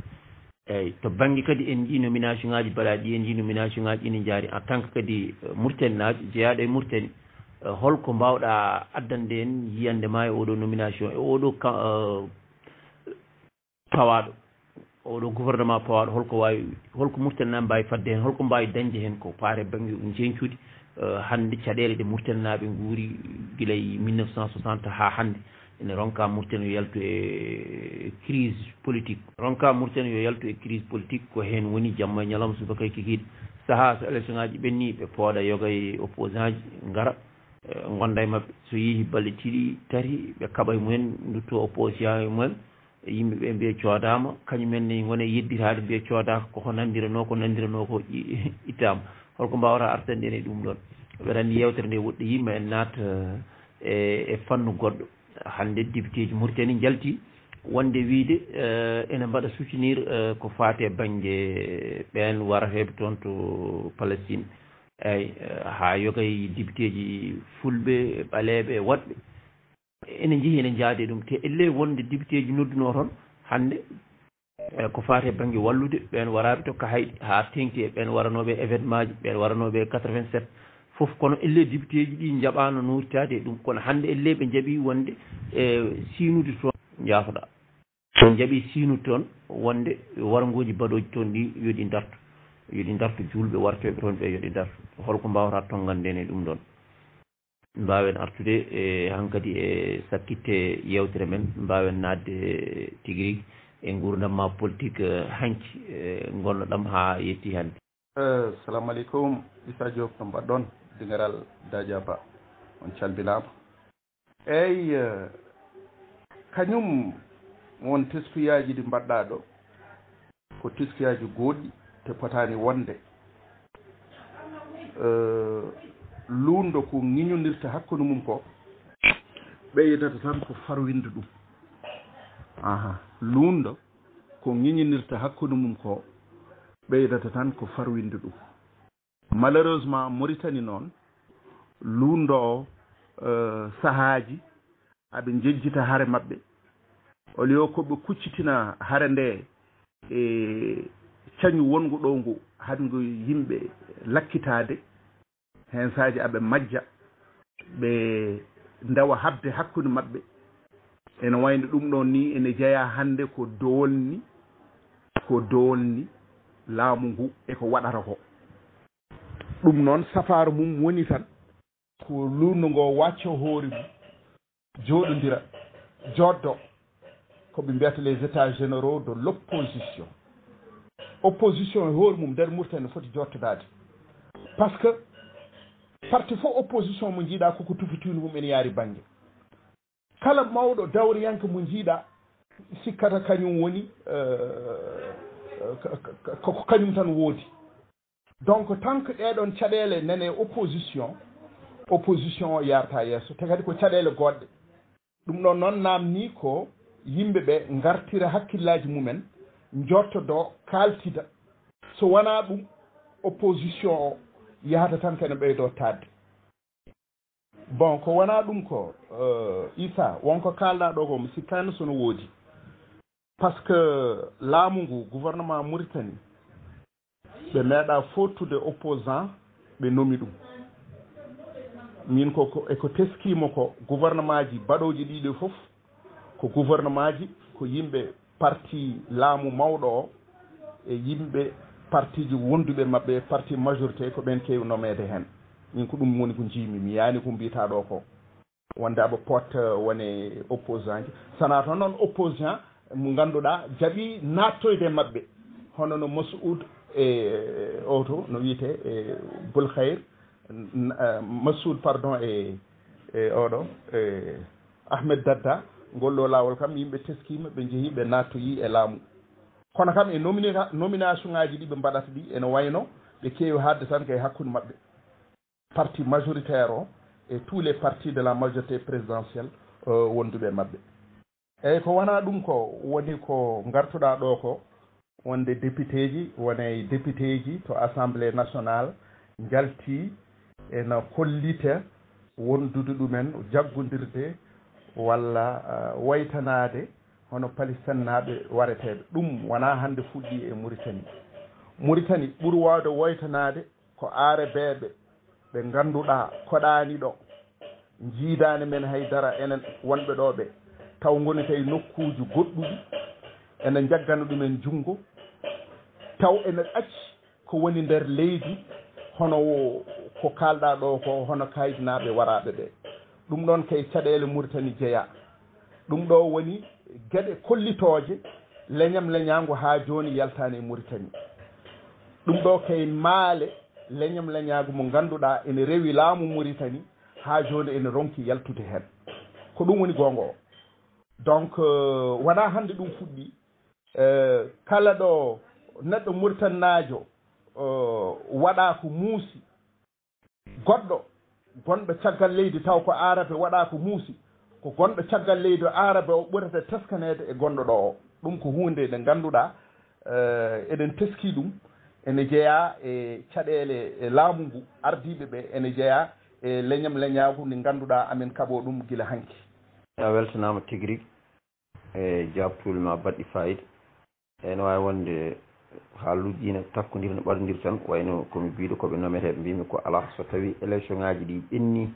Eeyi, to bannge kadi en njii nomination ŋaaji mbaɗaaɗi, en njii nomination ŋaaji ina njaari en tant que kadi, eh, Mauritanie naajo, jeyaaɗo e Mauritanie, eh, holko mbaawɗa addande en yiyannde ma e oɗo nomination, e oɗo ka-, eh, pawaaɗo, oɗo gouvernement pawaaɗo, holko waawi, holko Mauritanie naaɓe mbaawi fadde heen, holko mbaawi dañde heen ko faati e bannge njeñcuuɗi, eh, hannde caɗeele ɗe Mauritanie naaɓe nguuri gila e mille neuf cent soixante haa hannde, ene ronka Mauritanie yo yaltu e crise politique. Ronka Mauritanie yo yaltu e crise politique, ko heen woni jamma e ñalawma subaka e kikiiɗe. Sahaa so élection ŋaaji ɓenni, ɓe pooɗa yoga e opposant ji ngara, eh, ngonda e maɓɓe. So yehi balɗe ɗiɗi, tati, ɓe kaɓa e mumen, ndutto opposition e mumen. Yimɓe ɓe mbiya coodaama, kañum en ne ngona e yedditaade, mbiya coodaaka, koko nanndiranoo, ko nanndiranoo ko i-, ittaama. Holko mbaawata artande en e ɗum ɗoon? Mbeɗa anndi yeewtere nde woɗɗoyii, ma en naat, eh, e, e fannu goɗɗo. Hannde, député ji Mauritanie njalti wonde wiyde, eh, ene mbaɗa soutenir, eh, ko faati e bannge ɓeen warateeɓe toon to Palestine. Eeyi, eh, haa yoga e député ji fulɓe, ɓaleeɓe, woɗɓe. Ene njehi, ene njaadi e ɗum. Te ellee wonde député ji noddunoo toon, Hannde, e ko faati e bannge wallude ɓeen waraaɓe to Kahayɗi, haa teeŋti e ɓeen waranooɓe e événement ji, ɓeen waranooɓe e quatre-vingt-sept, fof. Kono ellee député ji ɗi njaɓaano nootaade e ɗum. Kono hannde ellee ɓe njaɓi wonde e siinude toon, njaafoɗaa. Ɓe njaɓi siinude toon wonde warngooji baɗooji toon ɗi yo ɗi ndartu, yo ɗi ndartu, juulɓe wartooɓe toon ɓe yo ɗi ndartu. Holko mbaawata tonngande en e ɗum ɗoon? Mbaawen artude e hankadi e sakkitte yeewtere men, mbaawen naatde tigi rigi e nguurndam ma politique, eh, hanki, eh, ngonnoɗam haa yetti hannde. Eh, salamu aleykum, Issa Diop, no mbaɗɗon? Dingaral Dadiaba, on calminaama. Eey, eh, kañum won teskuyaaji ɗi mbaɗɗaa ɗo, ko teskuyaaji gooɗɗi te potaani wonde. Eh, luunndo ko ŋiñondirta hakkunde mum ko, ɓeydata tan ko farwinde ɗum. Aha, luunndo ko ŋiñondirta hakkunde mum ko, ɓeydata tan ko farwinde ɗum. Malheureusement, Mauritanie noon, luunndo o, eh, sahaaji aɓe njejjita hare maɓɓe. Au lieu ko ɓe kuccitina hare nde e cañu wonngu ɗo ngu, haɗi ngu yimɓe lakkitaade, heen saaji aɓe majja, ɓe ndewa haɓde hakkunde maɓɓe. Ene wayno ɗum ɗoon ni, ene jeyaa hannde ko doolni, ko doolni laamu ngu e ko waɗata ko. Ɗum noon, safaara mum woni tan ko luunndo ngo wacca hoore mum, jooɗondira, jooɗdo, ko ɓe mbiyata les états généraux de l'opposition. Opposition e hoore mum nder Mauritanie no foti jooɗtodaade. Par ce que parti fof opposition mo njiiɗaa, koko tufitiino mum ene yaari bannge. Kala mawɗo dawriyanke mo njiiɗaa, sikkata kañum woni, eh, ka-, ka-, ka-, ko kañum tan woodi. Donc, tant que ɗee ɗoon caɗeele nane opposition, opposition o yaarta yeeso. Te kadi ko caɗeele goɗɗe. Ɗum ɗoon noon naamnii ko yimɓe ɓe ngartira hakkillaaji mumen, njoottodoo, kaaltida. So wonaa ɗum, opposition o yahata tan ko ene ɓeydoo taaɗde. Bon, ko wonaa ɗum ko, eh, Issa, won ko kaalɗaa ɗo ko, mi sikkaani so no woodi. Par ce que laamu ngu, gouvernement Mauritanie, ɓe meeɗaa fooɗtude opposant, ɓe nomi ɗum. Min ko, ko, e ko teskiima ko, gouvernement ji baɗooji ɗiɗo fof, ko gouvernement ji, ko yimɓe parti laamu mawɗo o e yimɓe partiiji wonduɓe maɓɓe, parti majorité, ko ɓeen keewi nomeede heen. Min ko ɗum woni ko njiimi, mi yaani ko mbiyataa ɗo ko. Wonde aɓe potta wone opposant ji. Sana toon noon opposant mo ngannduɗaa jaɓi naattoyde maɓɓe. Hono no Massoud e, o to, no wiyetee, e, Boulkhayr, n-, eh, Massoud, pardon, e, e oɗo, e, Ahmed Dadda, ngol ɗo laawol kam, yimɓe teskiima, ɓe njehi, ɓe naattoyi e laamu. Kono kam, e nomina-, nomination ŋaaji ɗi ɓe mbaɗata ɗi, ene wayno ɓe keewi haaɗde tan ko e hakkunde maɓɓe, parti majoritaire o et tous les partis de la majorité présidentielle, euh, wonduɓe e maɓɓe. Eyyi, ko wonaa ɗum ko woni ko ngartuɗaa ɗo ko, wonde député ji, wonay député ji to Assemblée nationale njaltii ena kollita wondude ɗumen jaggondirde walla, ah, waytanaade hono Palestine naaɓe wareteeɓe. Ɗum wonaa hannde fuɗɗii e Mauritanie. Mauritanie ɓuri waawde waytanaade ko aarabeeɓe ɓe ngannduɗaa koɗaani ɗo, njiidaani men hay dara enen wonɓe ɗo ɓe, taw ngoni kay nokkuuji goɗɗuɗi, ene njaggana ɗumen junngo, taw ene ɗacci ko woni nder leydi, hono wo-, ko kaalɗaa ɗo ko, hono kaayitinaaɓe waraaɓe ɓe. Ɗum ɗoon kay caɗeele Mauritanie jeyaa. Ɗum ɗo woni geɗe kollitooje leñam leñaango haa jooni yaltaani e Mauritanie. Ɗum ɗo kay maale leñam leñaagu mo ngannduɗaa ene rewi laamu Mauritanie haa jooni ene ronki yaltude heen. Ko ɗum woni goonga o. Donc, euh, wonaa hannde ɗum fuɗɗii. Euh, kala ɗo neɗɗo Mauritannaajo, euh, waɗaa ko muusi, goɗɗo gonɗo caggal leydi taw ko aarabe waɗaa ko muusi, ko gonɗo caggal leydi o aarabe o ɓurata teskaneede e gonɗo ɗo o. Ɗum ko huunde nde ngannduɗaa, eh, eɗen teskii ɗum, ene jeyaa e caɗeele e laamu ngu, ardiiɓe ɓe, ene jeyaa e leñam leñaagu ndi ngannduɗaa amen kaɓoo ɗum gila hanki. A weltanaama tigi rigi. E jaabtuuli ma baɗɗi fayida. Eyyi, no waawi wonde haaluuji ɗi ne takkondir, no ɓadondir tan, wayno ko mi biyɗo ko ɓe nometeeɓe, mbiymi ko alaa, so tawii élection ŋaaji ɗi ɓennii,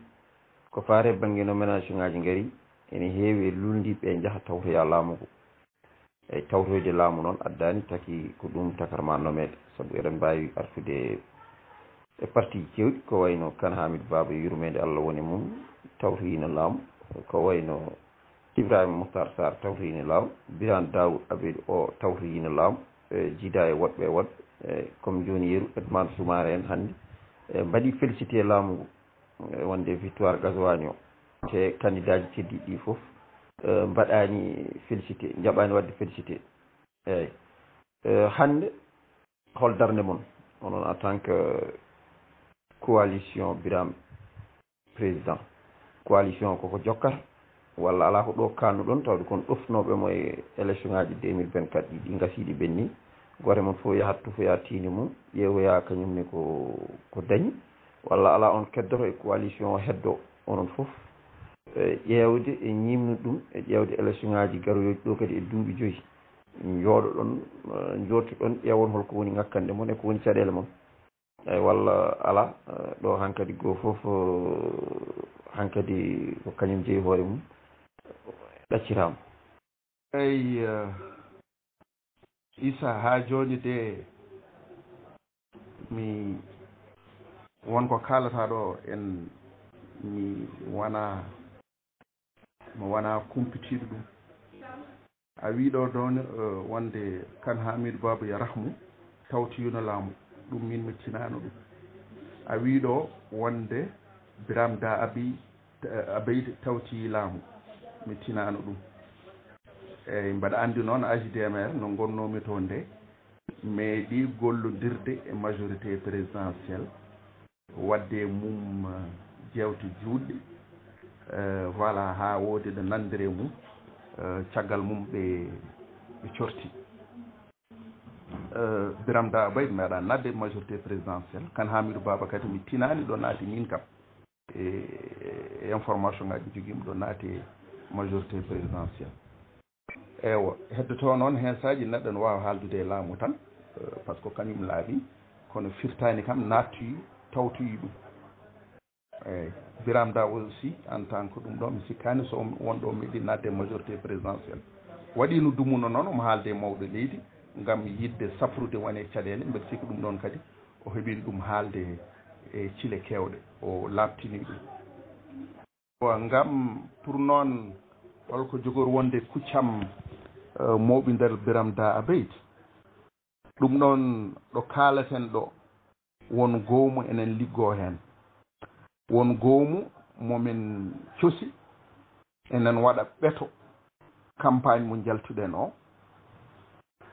ko faati e bannge nomination ŋaaji ngari, ene heewi e luulndiiɓe ɓe njaha tawtoya laamu ngu. Eyyi, tawtoyde laamu noon addaani taki ko ɗum takarma nomeede, sabu eɗen mbaawi artude e parti ji keewɗi, ko wayno Kan Hamidou Baba, yurmeende Allah woni mum, tawtoyiino laamu, ko wayno Ibrahima Mouhtar Sarr tawtoyiino laamu, Birane Daoud Abedi o tawtoyiino laamu, e jiida e woɗɓe e woɗɓe, e comme jooni yeru Edmane Soumaré en hannde, e mbaɗi félicité laamu ngu, e wonde victoire Gazouani o. Te candidat ji keddiiɗi ɗi fof, e mbaɗaani félicité, njaɓaani waɗde félicité. Eyyi. E hannde, hol darnde mon, onon en tant que coalition Birame Président? Coalition koko jokkata, walla alaa ko ɗo kaannuɗon, tawde kon ɗofnooɓe mo e élection ŋaaji deux mille vingt-quatre ɗi, ɗi ngasii, ɗi ɓenni? Gooto e mon fof yahat tufoya tiinde mum, ƴeewoya kañum ne ko, ko dañi, walla alaa, on keddoto e coalition o heddo, onon fof, e ƴeewde e ñiimnude ɗum, e ƴeewde élection ŋaaji garoyooji ɗo kadi e duuɓi joyi, njooɗoɗon, e njooɗtoɗon, ƴeewon holko woni ŋakkande mon e ko woni caɗeele mon. Eyyi, walla alaa, eh, ɗo hankadi goo fof, eh, hankadi ko kañum jeyi hoore mum, ɗaccitaama. Eyyi, eh, Issa, haa jooni de mi won ko kaalata ɗo, en mi wona mo wona kumpitiiɗo ɗum. A wii ɗo ɗon, eh, wonde Kan Hamidou Baba yarahmu tawtoyiino laamu, ɗum min mi tinaano ɗum. A wii ɗo wonde Birame Da Abeid, eh, Abeid tawtoyii laamu, mi tinaano ɗum. Eyyi, mbaɗa anndi noon A J D M R no ngonnoomi to nde, meeɗi gollondirde e majorité présidentielle, waɗde e mum, eh, jeewte juutɗe, eh, voilà, haa woodi ɗo nanndiri e mum, eh, caggal mum ɓe, ɓe corti. Eh, Birame Da Abeid meeɗa naatde e majorité présidentielle, Kan Hamidou Baba kadi mi tinaani ɗo naati miin kam. E, e information ŋaaji mi jogii mi ɗo naati e majorité présidentielle. Eywa, heddoto noon heen saaji neɗɗo no waawa haaldude e laamu tan, eh, par ce que kañum laaɓi, kono firtaani kam naattoyi, tawtoyi ɗum. Eyyi, Birame Da aussi, en tant que ɗum ɗo, mi sikkaani so won ɗo meeɗi naatde e majorité présidentielle. Waɗiino dumuno noon, omo haalde e mawɗo leydi, ngam yiɗde safrude wone caɗeele, mbeɗa sikki ɗum ɗoon kadi, o heɓiino ɗum haalde e cile keewɗe, o laaɓtini ɗum. Wa ngam pour noon holko jogori wonde kuccam, eh, mawɓinderal Birame Da Abeid. Ɗum ɗoon ɗo kaalaten ɗo, won goomu enen liggoo heen. Won goomu mo min cosi, enen waɗa ɓeto campagne mo njaltuɗen o.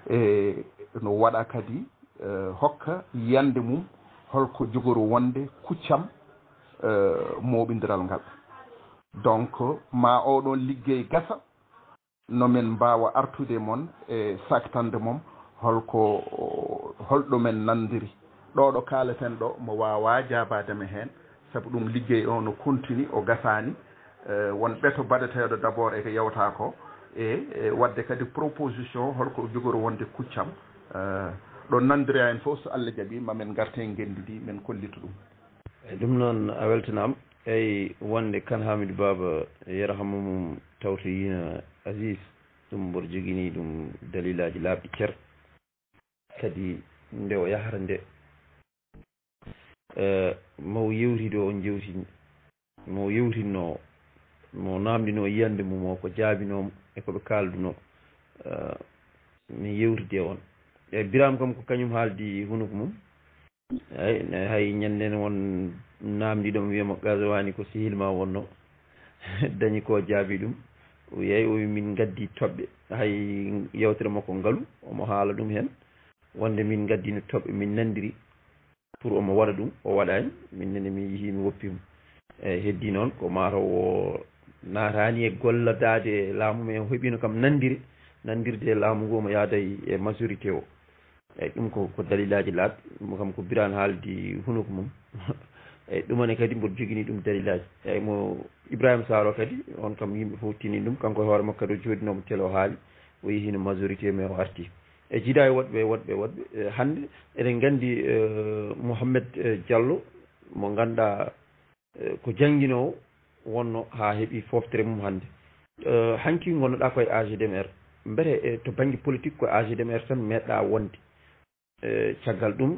E no waɗa kadi, eh, hokka yiyannde mum holko jogori wonde kuccam, eh, mooɓindiral ngal. Donc, ma oɗon liggey gasa, no min mbaawa artude mon e saktande mon holko, holɗo men nanndiri. Ɗo ɗo kaaleten ɗo, mo waawaa jaabaade mi heen, sabu ɗum liggey o no continue, o gasaani. Eh, won ɓeto baɗeteeɗo d'abord e ko yewtaa ko, e, e waɗde kadi proposition holko jogori wonde kuccam. Eh, ɗo nanndiri en fof, so Allah jaɓi, ma men ngarte ngenndi ndi, men kollitu ɗum. Eyyi, ɗum noon a weltanaama. Eyyi, wonde Kan Hamidou Baba, yarhamu mum, tawtoyiino Aziz, ɗum mboɗo jogini ɗum dalilaaji laaɓɗi cer. Kadi nde o yahata nde, eh, mo yewti ɗo, on jewtini, mo yewtinno, mo namdino yiyannde mum o, ko jaabinoo mo e ko ɓe kaaldunoo, eh, min yewtidi e on. E Birame kam ko kañum haaldi hunuko mum. Eyi, ne hay ñande ne won namdiɗo mo wiyamo Gazouani ko sehil ma wonno. Dañi ko jaabi ɗum. O yeyi o wi min gaddi toɓɓe. Hay yewtere makko ngalu, omo haala ɗum hen. Wonde min gaddino toɓɓe, min nandiri pour omo waɗa ɗum, o waɗani. Min nene min yihi mi woppi mo. Eyi, heddi noon ko mataw o naatani e golladaade e laamu, mais o heɓino kam nandire, nandirde e laamu ngu omo yaada e majorité o. Eyyi, ɗum ko, ko dalilaaji laaɓɗi. Ɗum kam ko Birane haaldi hunuko mum. Eyyi, ɗumane kadi mboɗo jogini ɗum dalilaaji. Eyyi, mo Ibrahima Sarr o kadi, on kam yimɓe fof tini ɗum, kanko e hoore makko kadi o jooɗinooma télé o haali, o yehiino majorité, mais o arti. E jiida e woɗɓe, woɗɓe, woɗɓe. Eh, hannde eɗen nganndi, eh, Mohamed, eh, Diallo, mo ngannduɗaa, eh, ko jannginoowo wonno haa heɓi fooftere mum hannde. Eh, hanki ngonnoɗaa koye A G D M R. Mbete, eh, to bannge politique ko A G D M R tan meeɗɗaa wonde. Eh, caggal ɗum,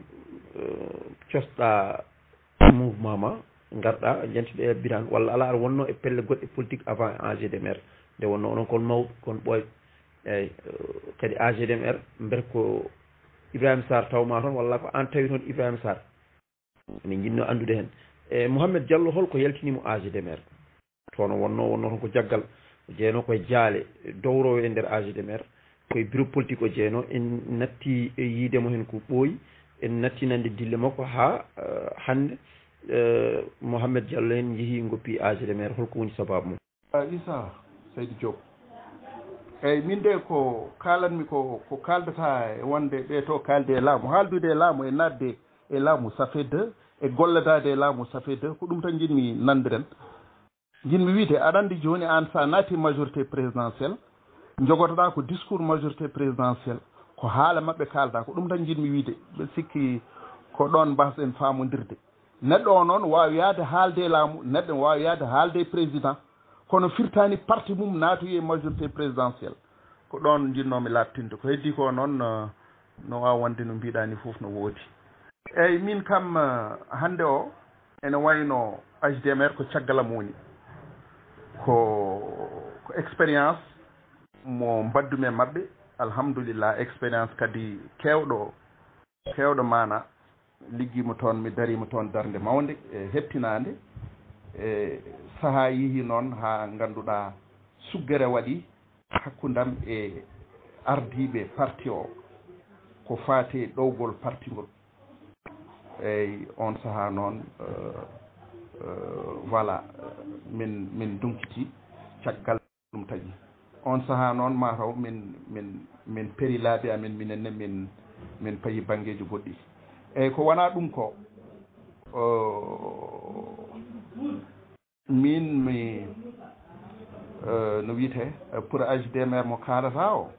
eh, cosɗaa mouvement ma, ngarɗaa, njantiɗaa e Birane, walla alaa, aɗa wonno e pelle goɗɗe politique avant A G D M R. Nde wonno onon kon mawɓe, kon ɓooyɓe. Eyyi, eh, kadi A G D M R, mbete ko Ibrahima Sarr tawmaa toon, walla ko aan tawi toon Ibrahima Sarr? Min njiɗno anndude heen. E Mohamed Diallo, holko yaltini mo A G D M R? Toon o wonno, wonno toon ko jaggal, o jeyanoo koye jaale dowrowe e nder A G D M R, koye bureau politique o jeyanoo. En natti e yiide mo heen ko ɓooyi, en natti nande dille makko haa, eh, hannde. Eh, Mohamed Diallo en yehi ngoppi A G D M R, holko woni sababu mum? Ah, Issa Seydi Diop. Eyyi, min de ko kaalanmi ko, ko kaaldata e wonde ɓe to kaalde e laamu, haaldude e laamu e naatde e laamu, ça fait deux, e gollodaade e laamu, ça fait deux, ko ɗum tan njiɗmi nanndiren. Njiɗmi wiide, aɗa anndi jooni aan, so a naati majorité présidentielle, njogotoɗaa ko discours majorité présidentielle, ko haala maɓɓe kaalda. Ko ɗum tan njiɗmi wiide. Mbeɗa sikki ko ɗoon mbasɗen faamondirde. Neɗɗo o noon waawi yahde haalde e laamu, neɗɗo ne waawi yahde haalde e président, kono firtaani parti mum naatoyi e majorité présidentielle. Ko ɗoon njiɗnoomi laaɓtinde. Ko heddii ko noon, eh, no waawi wonde no mbiɗaa ni fof no woodi. Eyyi, min kam, eh, hannde o ene wayno H D M R ko caggal am woni. Ko, ko expérience mo mbaɗdumi e maɓɓe, alhamdulillah, expérience kadi keewɗo, keewɗo maana. Liggiima toon, mi dariima toon darnde mawnde e heɓtinaande. E sahaa yehii noon haa ngannduɗaa suggere waɗi hakkunde am e ardiiɓe parti o ko faati e ɗowgol parti ngol. Eyyi, oon sahaa noon, eh, eh, voilà, min, min ndonkiti caggal ɗum tagi. Oon sahaa noon, mataw min, min, min peri laabi amen, minen ne min, min payi banngeeji goɗɗi. Eyyi, ko wonaa ɗum ko, eh, min mi, eh, no wiyetee, eh, pour H D M R mo kaalata o,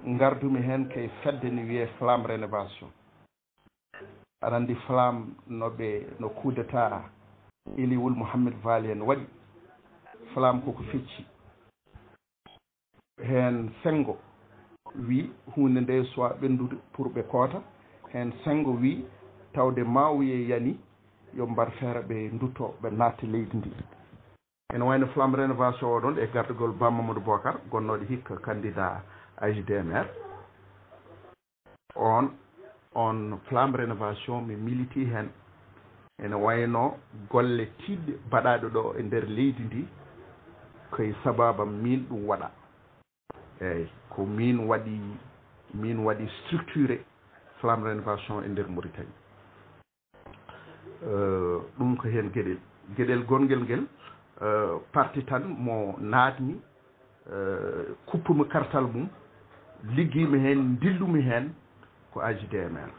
ngardumi heen kay fedde ne wiyee Flamme Rénovation. Aɗa anndi Flamme no ɓe, no coup d'état Eli Wul Mohamed Vali en waɗi. Flamme koko fecci. Heen senngo wi huunde nde suwaa ɓenndude pour ɓe koota. Heen senngo wi tawde Mawiye yani, yo mbaɗ feere ɓe ndutto, ɓe natta leydi ndi. Ene wayno Flamme Rénovation o ɗon e gardagol Ba Mamadou Bocar, gonnooɗo hikka candidat H D M R. On, on Flamme Rénovation mi militi heen. Ene wayno golle tiiɗɗe baɗaaɗe ɗo e nder leydi ndi, koye sababam min ɗum waɗa. Eyyi, ko min waɗi, min waɗi structuré Flamme Rénovation e nder Mauritanie. Eh, ɗum ko heen geɗel. Geɗel gongel ngel, eh, parti tan mo naatmi, eh, kuppumi kartal mum, liggiimi heen, ndillumi heen, ko H D M R.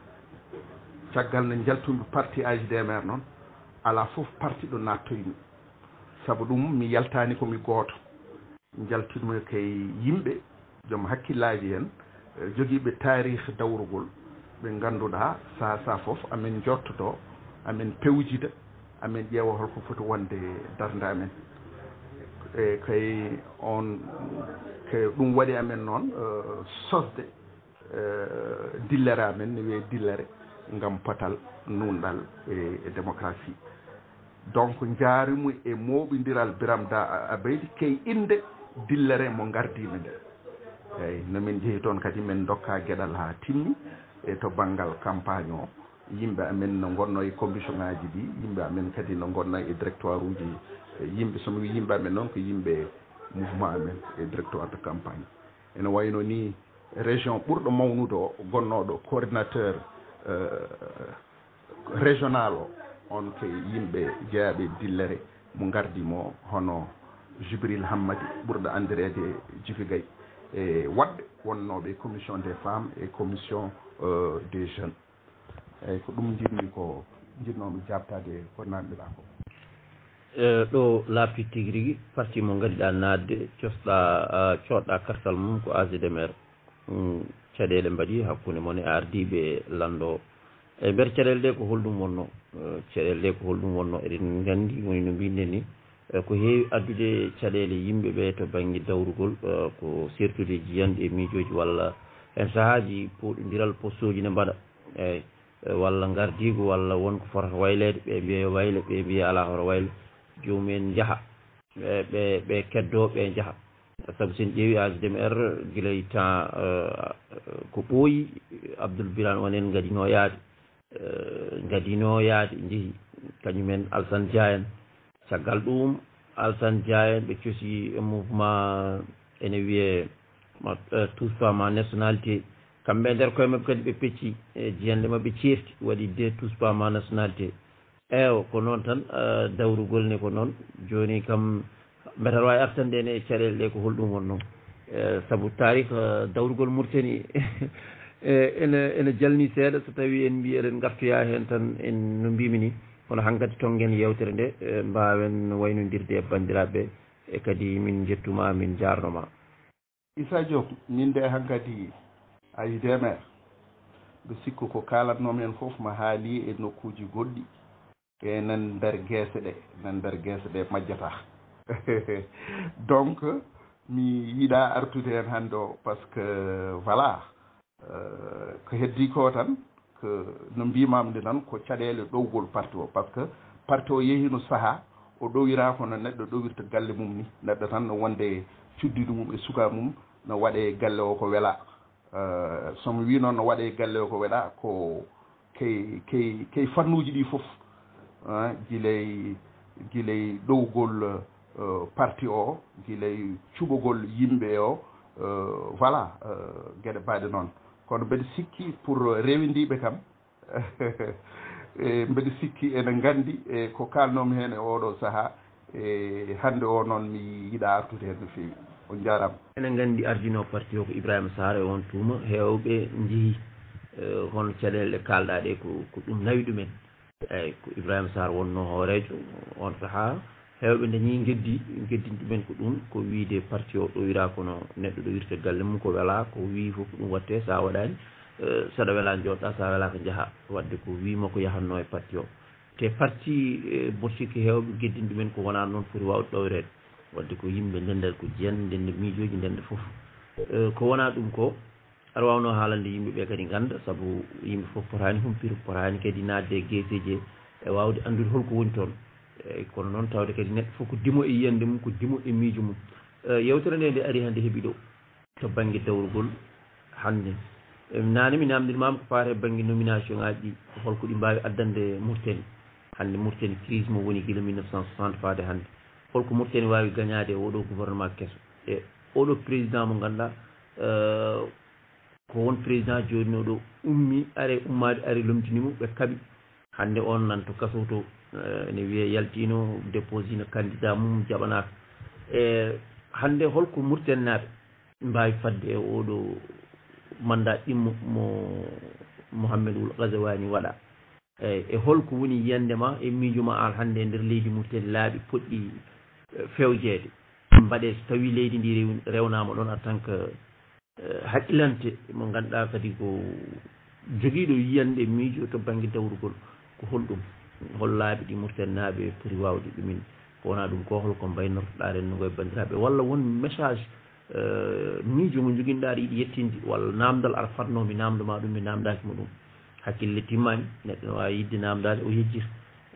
Caggal nde njaltumi parti H D M R noon, alaa fof parti ɗo naattoymi. Sabu ɗum mi yaltaani ko mi gooto. Njaltinmi ko e yimɓe joom hakkillaaji en, eh, jogiiɓe taarih dawrugol, ɓe ngannduɗaa sahaa sahaa fof amen njottoto, amen pewjida, amen ƴeewa holko foti wonde darnde amen. E kay on, kay ɗum waɗi amen noon, eh, sosde, eh, dillere amen, ne wiyee dillere ngam potal, nuunɗal e, e démocratie. Donc, njaarumi e mooɓindiral Biram Da Abeydi, kay innde dillere mo ngardiimi nde. Eyyi, no min njehi toon kadi, min ndokka geɗal haa timmi, e to banngal campagne o. Yimɓe amen no ngonnoo e commission ngaaji ɗi, yimɓe amen kadi no ngonnoo e directoire uji, e yimɓe, so mi wii yimɓe amen noon, ko yimɓe mouvement amen e directoire de campagne. Ene wayno ni, région ɓurɗo mawnude o, gonnooɗo coordinateur, eh, régional o, on ko yimɓe jeyaaɓe e dillere mo ngardi mo, hono Jibril Hammadi, ɓurɗo anndireede Jibi Gay, e woɗɓe wonnooɓe e commission des femmes e commission, euh, des jeunes. Eyyi, ko ɗum njiɗmi ko njiɗnoomi jaabtaade ko nanɗiraa ko. E, ɗo laaɓti tigi rigi, parti mo ngariɗaa naatde, cosɗaa, a, coodɗaa kartal mum ko A G D M R. Mm, caɗeele mbaɗi hakkunde mon e ardiiɓe lanndo. E nder caɗeele ɗe ko holɗum wonno? E, caɗeele ɗe ko holɗum wonno? Eɗen nganndi woni no mbinɗen ni, e, ko heewi addude caɗeele yimɓe ɓe to bannge dawrugol, e, ko sertude jiyanɗe e miijooji walla heen sahaaji puɗɗondiral postooji ne mbaɗa. Eeyi. E, walla ngardiigu walla won ko fotata wayleede, ɓe mbiya yo wayle, ɓe mbiya alaa hoto wayle, joomum en njaha, ɓe, ɓe, ɓe keddoo, ɓe njaha. Sabu so en ƴeewi A G D M R gila e temps, e, ko ɓooyi, Abdoul Birane on en ngadinoo yaade, e, ngadinoo yaade, njehi, kañum en Alassane Dia en. Caggal ɗuum, Alassane Dia en ɓe cosi e mouvement ene wiyee ma, e, Tous pas ma nationalité. Kamɓe e nder koye maɓɓe kadi ɓe pecci, e, jiyanɗe maɓɓe ceerti, waɗi de Tous pas ma nationalité. Eewa, ko noon tan, e, dawrugol ne ko noon. Jooni kam, mbete aɗa waawi artande en e caɗeele ɗe ko holɗum wonnoo? E, sabu taariik, e, dawrugol Mauritanie, e, ene, ene jalni seeɗa, so tawii en mbii eɗen ngartoya heen tan, en no mbiimi ni, kono hankadi tonngen yeewtere nde, e, mbaawen waynondirde e banndiraaɓe ɓe, e kadi min njettu ma, min njaarno ma. Issa Diop, min de hankadi A G D M R, mbe sikku ko kaalatnoomi heen fof ma haalii e nokkuuji goɗɗi. E nan nder geese ɗe, nan nder geese ɗe majjata. Donc, mi yiɗaa artude heen hannde o, par ce que, voilà, e, ko heddii ko tan, ko no mbiimaam nde tan, ko caɗeele ɗowgol parti o, par ce que parti o yehiino sahaa, o ɗowiraa ko no neɗɗo ɗowirta galle mum ni, neɗɗo tan no wonde cuddiidu mum e suka mum, no waɗee galle o ko welaa. E, so mi wii noon no waɗee galle o ko welaa, ko key, key, key fannuuji ɗi fof, e, giley, giley ɗowgol, e, parti o, giley cuɓogol yimɓe o, e, voilà, e, geɗe baɗe noon. Kono mbeɗa sikki pour rewindiiɓe kam, e, mbeɗa sikki ene nganndi, e, ko kaalnoomi heen e ooɗo sahaa, e, hannde o noon mi yiɗaa artude heen no feewi. On njaaraama. Ene nganndi ardinoo parti o ko Ibrahima Sarr e oon tuuma, heewɓe njehi, e, hono caɗeele ɗe kaalɗaa ɗe ko, ko ɗum nawi ɗumen. Eeyi, ko Ibrahima Sarr wonnoo hooreejo oon sahaa. Heewɓe ndañii njeddi, njeddini ɗumen ko ɗum, ko wiyde parti o ɗowiraa kono neɗɗo ɗowirta galle mum ko welaa, ko wii fof ko ɗum waɗtee, so a waɗaani, e, so aɗa welaa njooɗɗaa, so a welaaka njahaa. Waɗde ko wii makko yahannoo e parti o. Te parti, e, mboɗo sikki heewɓe njeddini ɗumen ko wonaa noon foti waawde ɗowireede. Waɗde ko yimɓe ndennda, ko jiyanɗe ndennda miijooji ndennda fof. E, ko wonaa ɗum ko, aɗa waawnoo haalande yimɓe ɓe kadi ngannda, sabu yimɓe fof potaani humpito, potaani kadi naatde e geeseeji e waawde anndude hol ko woni toon. Eeyi, kono noon tawde kadi neɗɗo fof ko dimo e yiyannde mum, ko dimo e miijo mum. E, yeewtere nde nde ari hannde heɓi ɗo to bannge dawrugol hannde. E, naane mi naamndirmaama ko faati e bannge nomination ngaaji ɗi, holko ɗi mbaawi addande Mauritanie. Hannde Mauritanie crise mo woni gila mille neuf cent soixante faade hannde. Holko Mauritanie waawi gañaade e oɗo gouvernement keso? E oɗo président mo ngannduɗaa, e, ko won président jooɗinooɗo ummi, are ummaade, ari lomtini mo, ɓe kaɓi. Hannde on nan to kaso to, e, ene wiyee yaltiino, déposino candidat mum, jaɓanaaka. E, hannde holko Mauritanie naaɓe mbaawi fadde e oɗo mandat ɗimmo mo Mohamed Ould Ghazouani waɗa? Eeyi, e holko woni yiyannde ma e miijo ma aan hannde e nder leydi Mauritanie laabi poɗɗi, e, fewjeede? Mbaɗee so tawii leydi ndi rew-, rewnaama ɗoon en tant que, e, haqqilante mo ngannduɗaa kadi ko jogiiɗo yiyannde e miijo to bannge dawrugol, ko holɗum? Hol laabi ɗi Mauritanie naaɓe poti waawde ɗumen? Ko wonaa ɗum ko, holko mbaynortoɗaa renndo ngo e banndiraaɓe? Walla won message, e, miijo mo njoginɗaa aɗa yiɗi yettinde, walla naamndal aɗa fadnoo mi naamndo ma ɗum, mi naamndaaki ma ɗum? Hakkille timmaani, neɗɗo no waawi yiɗde naamndaade, o yejjita.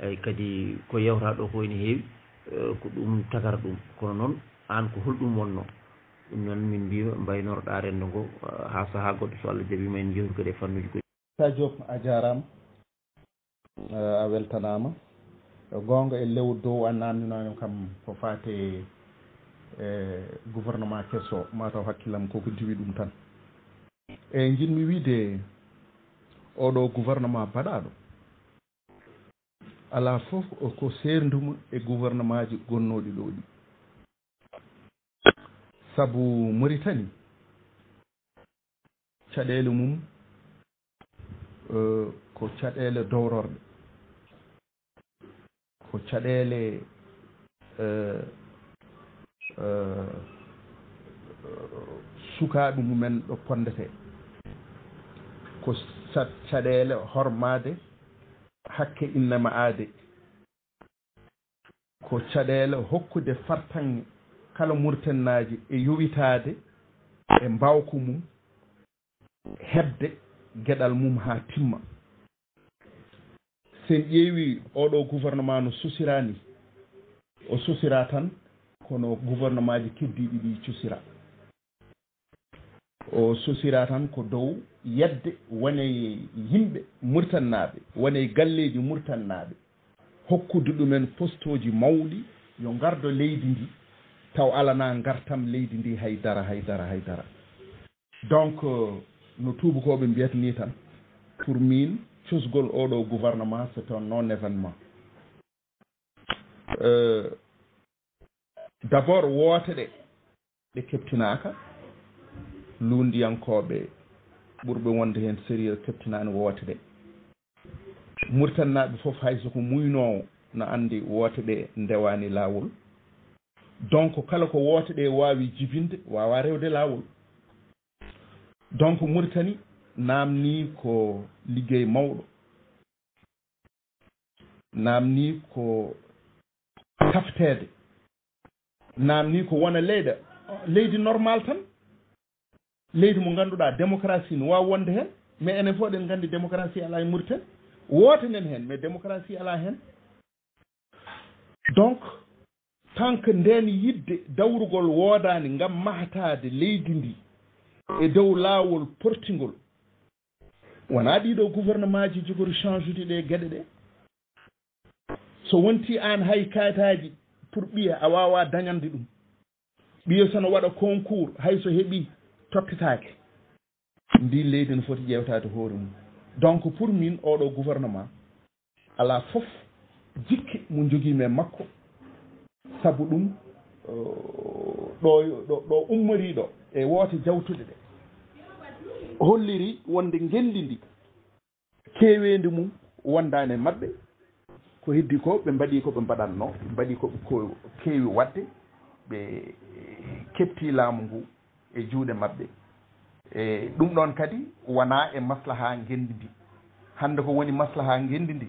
Eeyi, kadi ko yewtaa ɗo ko ene heewi, e, ko ɗum tagata ɗum. Kono noon, aan ko holɗum wonnoo? Ɗum noon min mbiima mbaynorɗaa renndo ngo, e, haa sahaa goɗɗo so Allah jaɓiima en njewtu kadi e fannuuji goɗɗi. Issa Diop, a jaaraama. E, a weltanaama. E, goonga e lewru dow a naamndinooma kam ko faati e gouvernement keso, mataw hakkillam koko diwi ɗum tan. E, njiɗmi wiyde oɗo gouvernement baɗaaɗo, alaa fof ko seerndumo e gouvernement ji gonnooɗi ɗo ɗi. Sabu Mauritanie, caɗeele mum, e, ko caɗeele dowrorɗe. ko caɗeele sukaaɓe mumen ɗo ponndetee, ko caɗeele hormaade hakke innama aade, ko caɗeele hokkude fartaŋŋe kala murtennaajo e yowitaade e mbaawka mum heɓde geɗal mum haa timma. So en ƴeewi oɗo gouvernement no sosira ni, o sosira tan kono gouvernement ji keddiiɗi ɗi cosira. O sosira tan ko dow yedde wone yimɓe murtannaaɓe, wone galleeji murtannaaɓe, hokkude ɗumen postooji mawɗi, yo ngardo leydi ndi, taw alana ngartam leydi ndi hay dara, hay dara, hay dara. Donc, no tuubakooɓe mbiyata ni tan, pour min, cosgol oɗo gouvernement, c'est un non-événement. Euh, d'abord, woote ɗe, ɗe keɓtinaaka, lunndiyankooɓe ɓurɓe wonde heen sérieux keɓtinaani woote ɗe. Murtannaaɓe fof, hay so ko muynoowo, na anndi woote ɗe ndewaani laawol. Donc, kala ko woote ɗe waawi jibinde, waawaa rewde laawol. Donc, Muritani naamnii ko liggey mawɗo. Naamnii ko tafteede. Naamnii ko wona leyɗe, leydi normal tan. Leydi mo ngannduɗaa démocratie no waawi wonde heen, mais enen fof eɗen nganndi démocratie alaa e Muritani. Woote nen heen, mais démocratie alaa heen. Donc, tant que ndeen yiɗde dawrugol woodaani ngam mahtaade leydi ndi e dow laawol portingol, wonaa ɗiɗo gouvernement ji jogori change ude ɗe geɗe ɗe. So wonti aan hay kayitaaji pour ɓiya a waawaa dañande ɗum. Ɓiya so no waɗa concours, hay so heɓi tottetaake. Ndi leydi no foti ƴeewtaade hoore mum. Donc, pour min, oɗo gouvernement alaa fof jikke mo njogii men makko, sabu ɗum, eh, ɗo, ɗo, ɗo ummoriiɗo e woote jawtuɗe ɗe holliri wonde ngenndi ndi keeweendi mum wondaani e maɓɓe. Ko heddi ko, ɓe mbaɗi ko ɓe mbaɗatnoo, ɓe mbaɗi ko ɓe ko keewi waɗde, ɓe keɓti laamu ngu e juuɗe maɓɓe. E ɗum ɗoon kadi wonaa e maslahaa ngenndi ndi. Hannde ko woni maslahaa ngenndi ndi,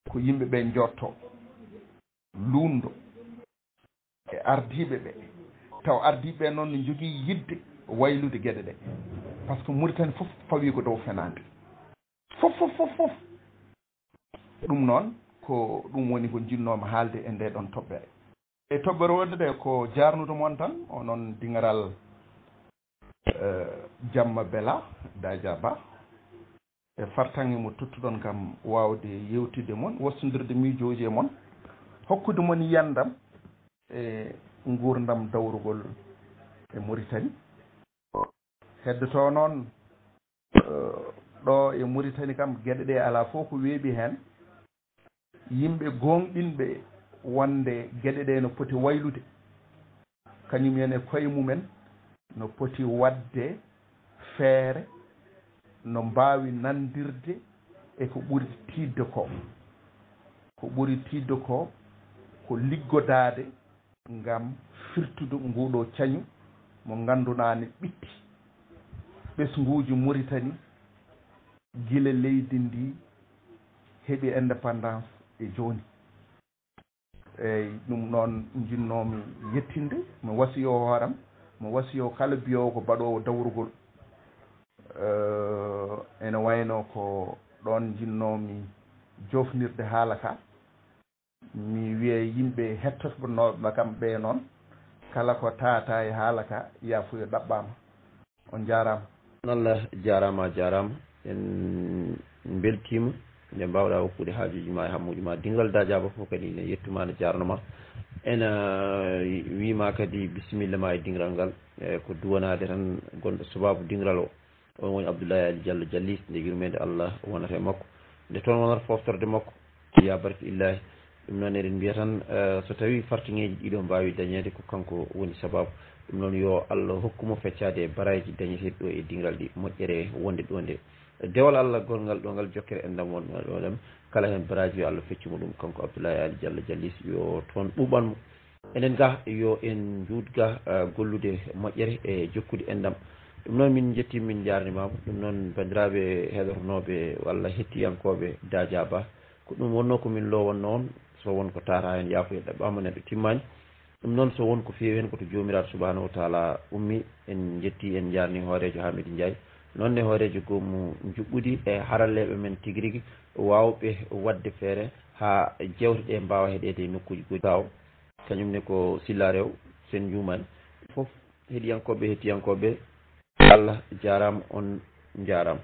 ko yimɓe ɓe njoottoo, luunndoo e ardiiɓe ɓe, taw ardiiɓe ɓe noon no njogii yiɗde waylude geɗe ɗe. Par ce que Muritani fof fawii ko dow fenaande. Fof, fof, fof, fof. Ɗum noon, ko ɗum woni ko njinnoomi haalde e ndee ɗoon toɓɓere. E toɓɓere wonde nde ko jaarnude mon tan, onon diŋaral, eh, Jamma Bela, Daja Ba. E fartaŋŋe mo tottuɗon kam waawde yeewtidde mon, wostondirde miijooji e mon, hokkude mon yiyandam e nguurndam dawrugol e Muritani. Heddotoo noon, eh, ɗo e Muritani kam, geɗe ɗe alaa fof ko weeɓi heen. Yimɓe gooŋɗinɓe wonde geɗe ɗe no poti waylude, kañum en e koye mumen no poti waɗde feere no mbaawi nanndirde e ko ɓuri tiiɗde ko. Ko ɓuri tiiɗde ko, ko liggodaade ngam firtude nguuɗo cañu mo ngannduɗaa ne ɓitti ɓesnguuji Muritani gila leydi ndi heɓi indépendance e jooni. Eeyi, ɗum noon njinnoomi yettinde, mi wasiyoo hooram, mi wasiyoo kala biyoowo ko baɗoowo dawrugol. Eh, ene wayno ko ɗoon njinnoomi joofnirde haala ka. Mi wiya yimɓe hettotnooɓe kam ɓe noon, kala ko taataa e haala ka, yaafuya ɗaɓɓaama. On njaaraama. Allah jaaraama, a jaaraama. En mbeltiima nde mbaawɗaa hokkude haajuuji ma e hammuuji ma. Dinngal Dajaaba fof kadi ene yettu ma, ene jaarno ma. Ene, eh, wii ma kadi bisimilla ma e dinngal ngal. Eh, ko duwanaade tan gonɗo sabaabu dinngal o. On woni Abdoulaye Ali Diallo Jallis, nde yurmeende Allah wonata e makko, nde toon wonata fooftorde makko, yaa barke Illaahi. Ɗum noon eɗen mbiya tan, eh, so tawii fartaŋeeji ɗiɗo mbaawi dañeede, ko kanko woni sabaabu. Ɗum noon yo Allah hokku mo feccaade e baraaji dañeteeɗi ɗo e dinngal ɗi, moƴƴere wonde ɗo nde. dewal Allah gongal ɗo ngal jokkere enɗam wonɗo ɗo ɗam. Kala heen baraaji yo Allah feccu mo ɗum, kanko Abdoulaye Ali Diallo Jallis, yo toon ɓuuɓan mo. Enen ga yo en njuut ga, ah, gollude moƴƴere e jokkude enɗam. Ɗum noon min njetti, min njaarnimaama. Ɗum noon banndiraaɓe heɗotonooɓe walla hettiyankooɓe Daaja Ba, ko ɗum wonnoo ko min lowannoo on. So won ko taataa heen, yaafo e ɗaɓɓaama, neɗɗo timmaani. Ɗum noon so won ko feewi heen ko to Joomiraaɗo Subhaanahu wa Taala ummi. En njetti, en njaarni hooreejo Hamidou Ndiaye, noon ne hooreejo goomu njuɓɓudi e haralleeɓe men tigi rigi waawɓe waɗde feere haa jeewte ɗe mbaawa heɗeede e nokkuuji goɗɗi. Kañum ne ko Silla Rew, sen njuumaani. Fof heɗiyankooɓe, hettiyankooɓe, Allah jaaraama, on njaaraama.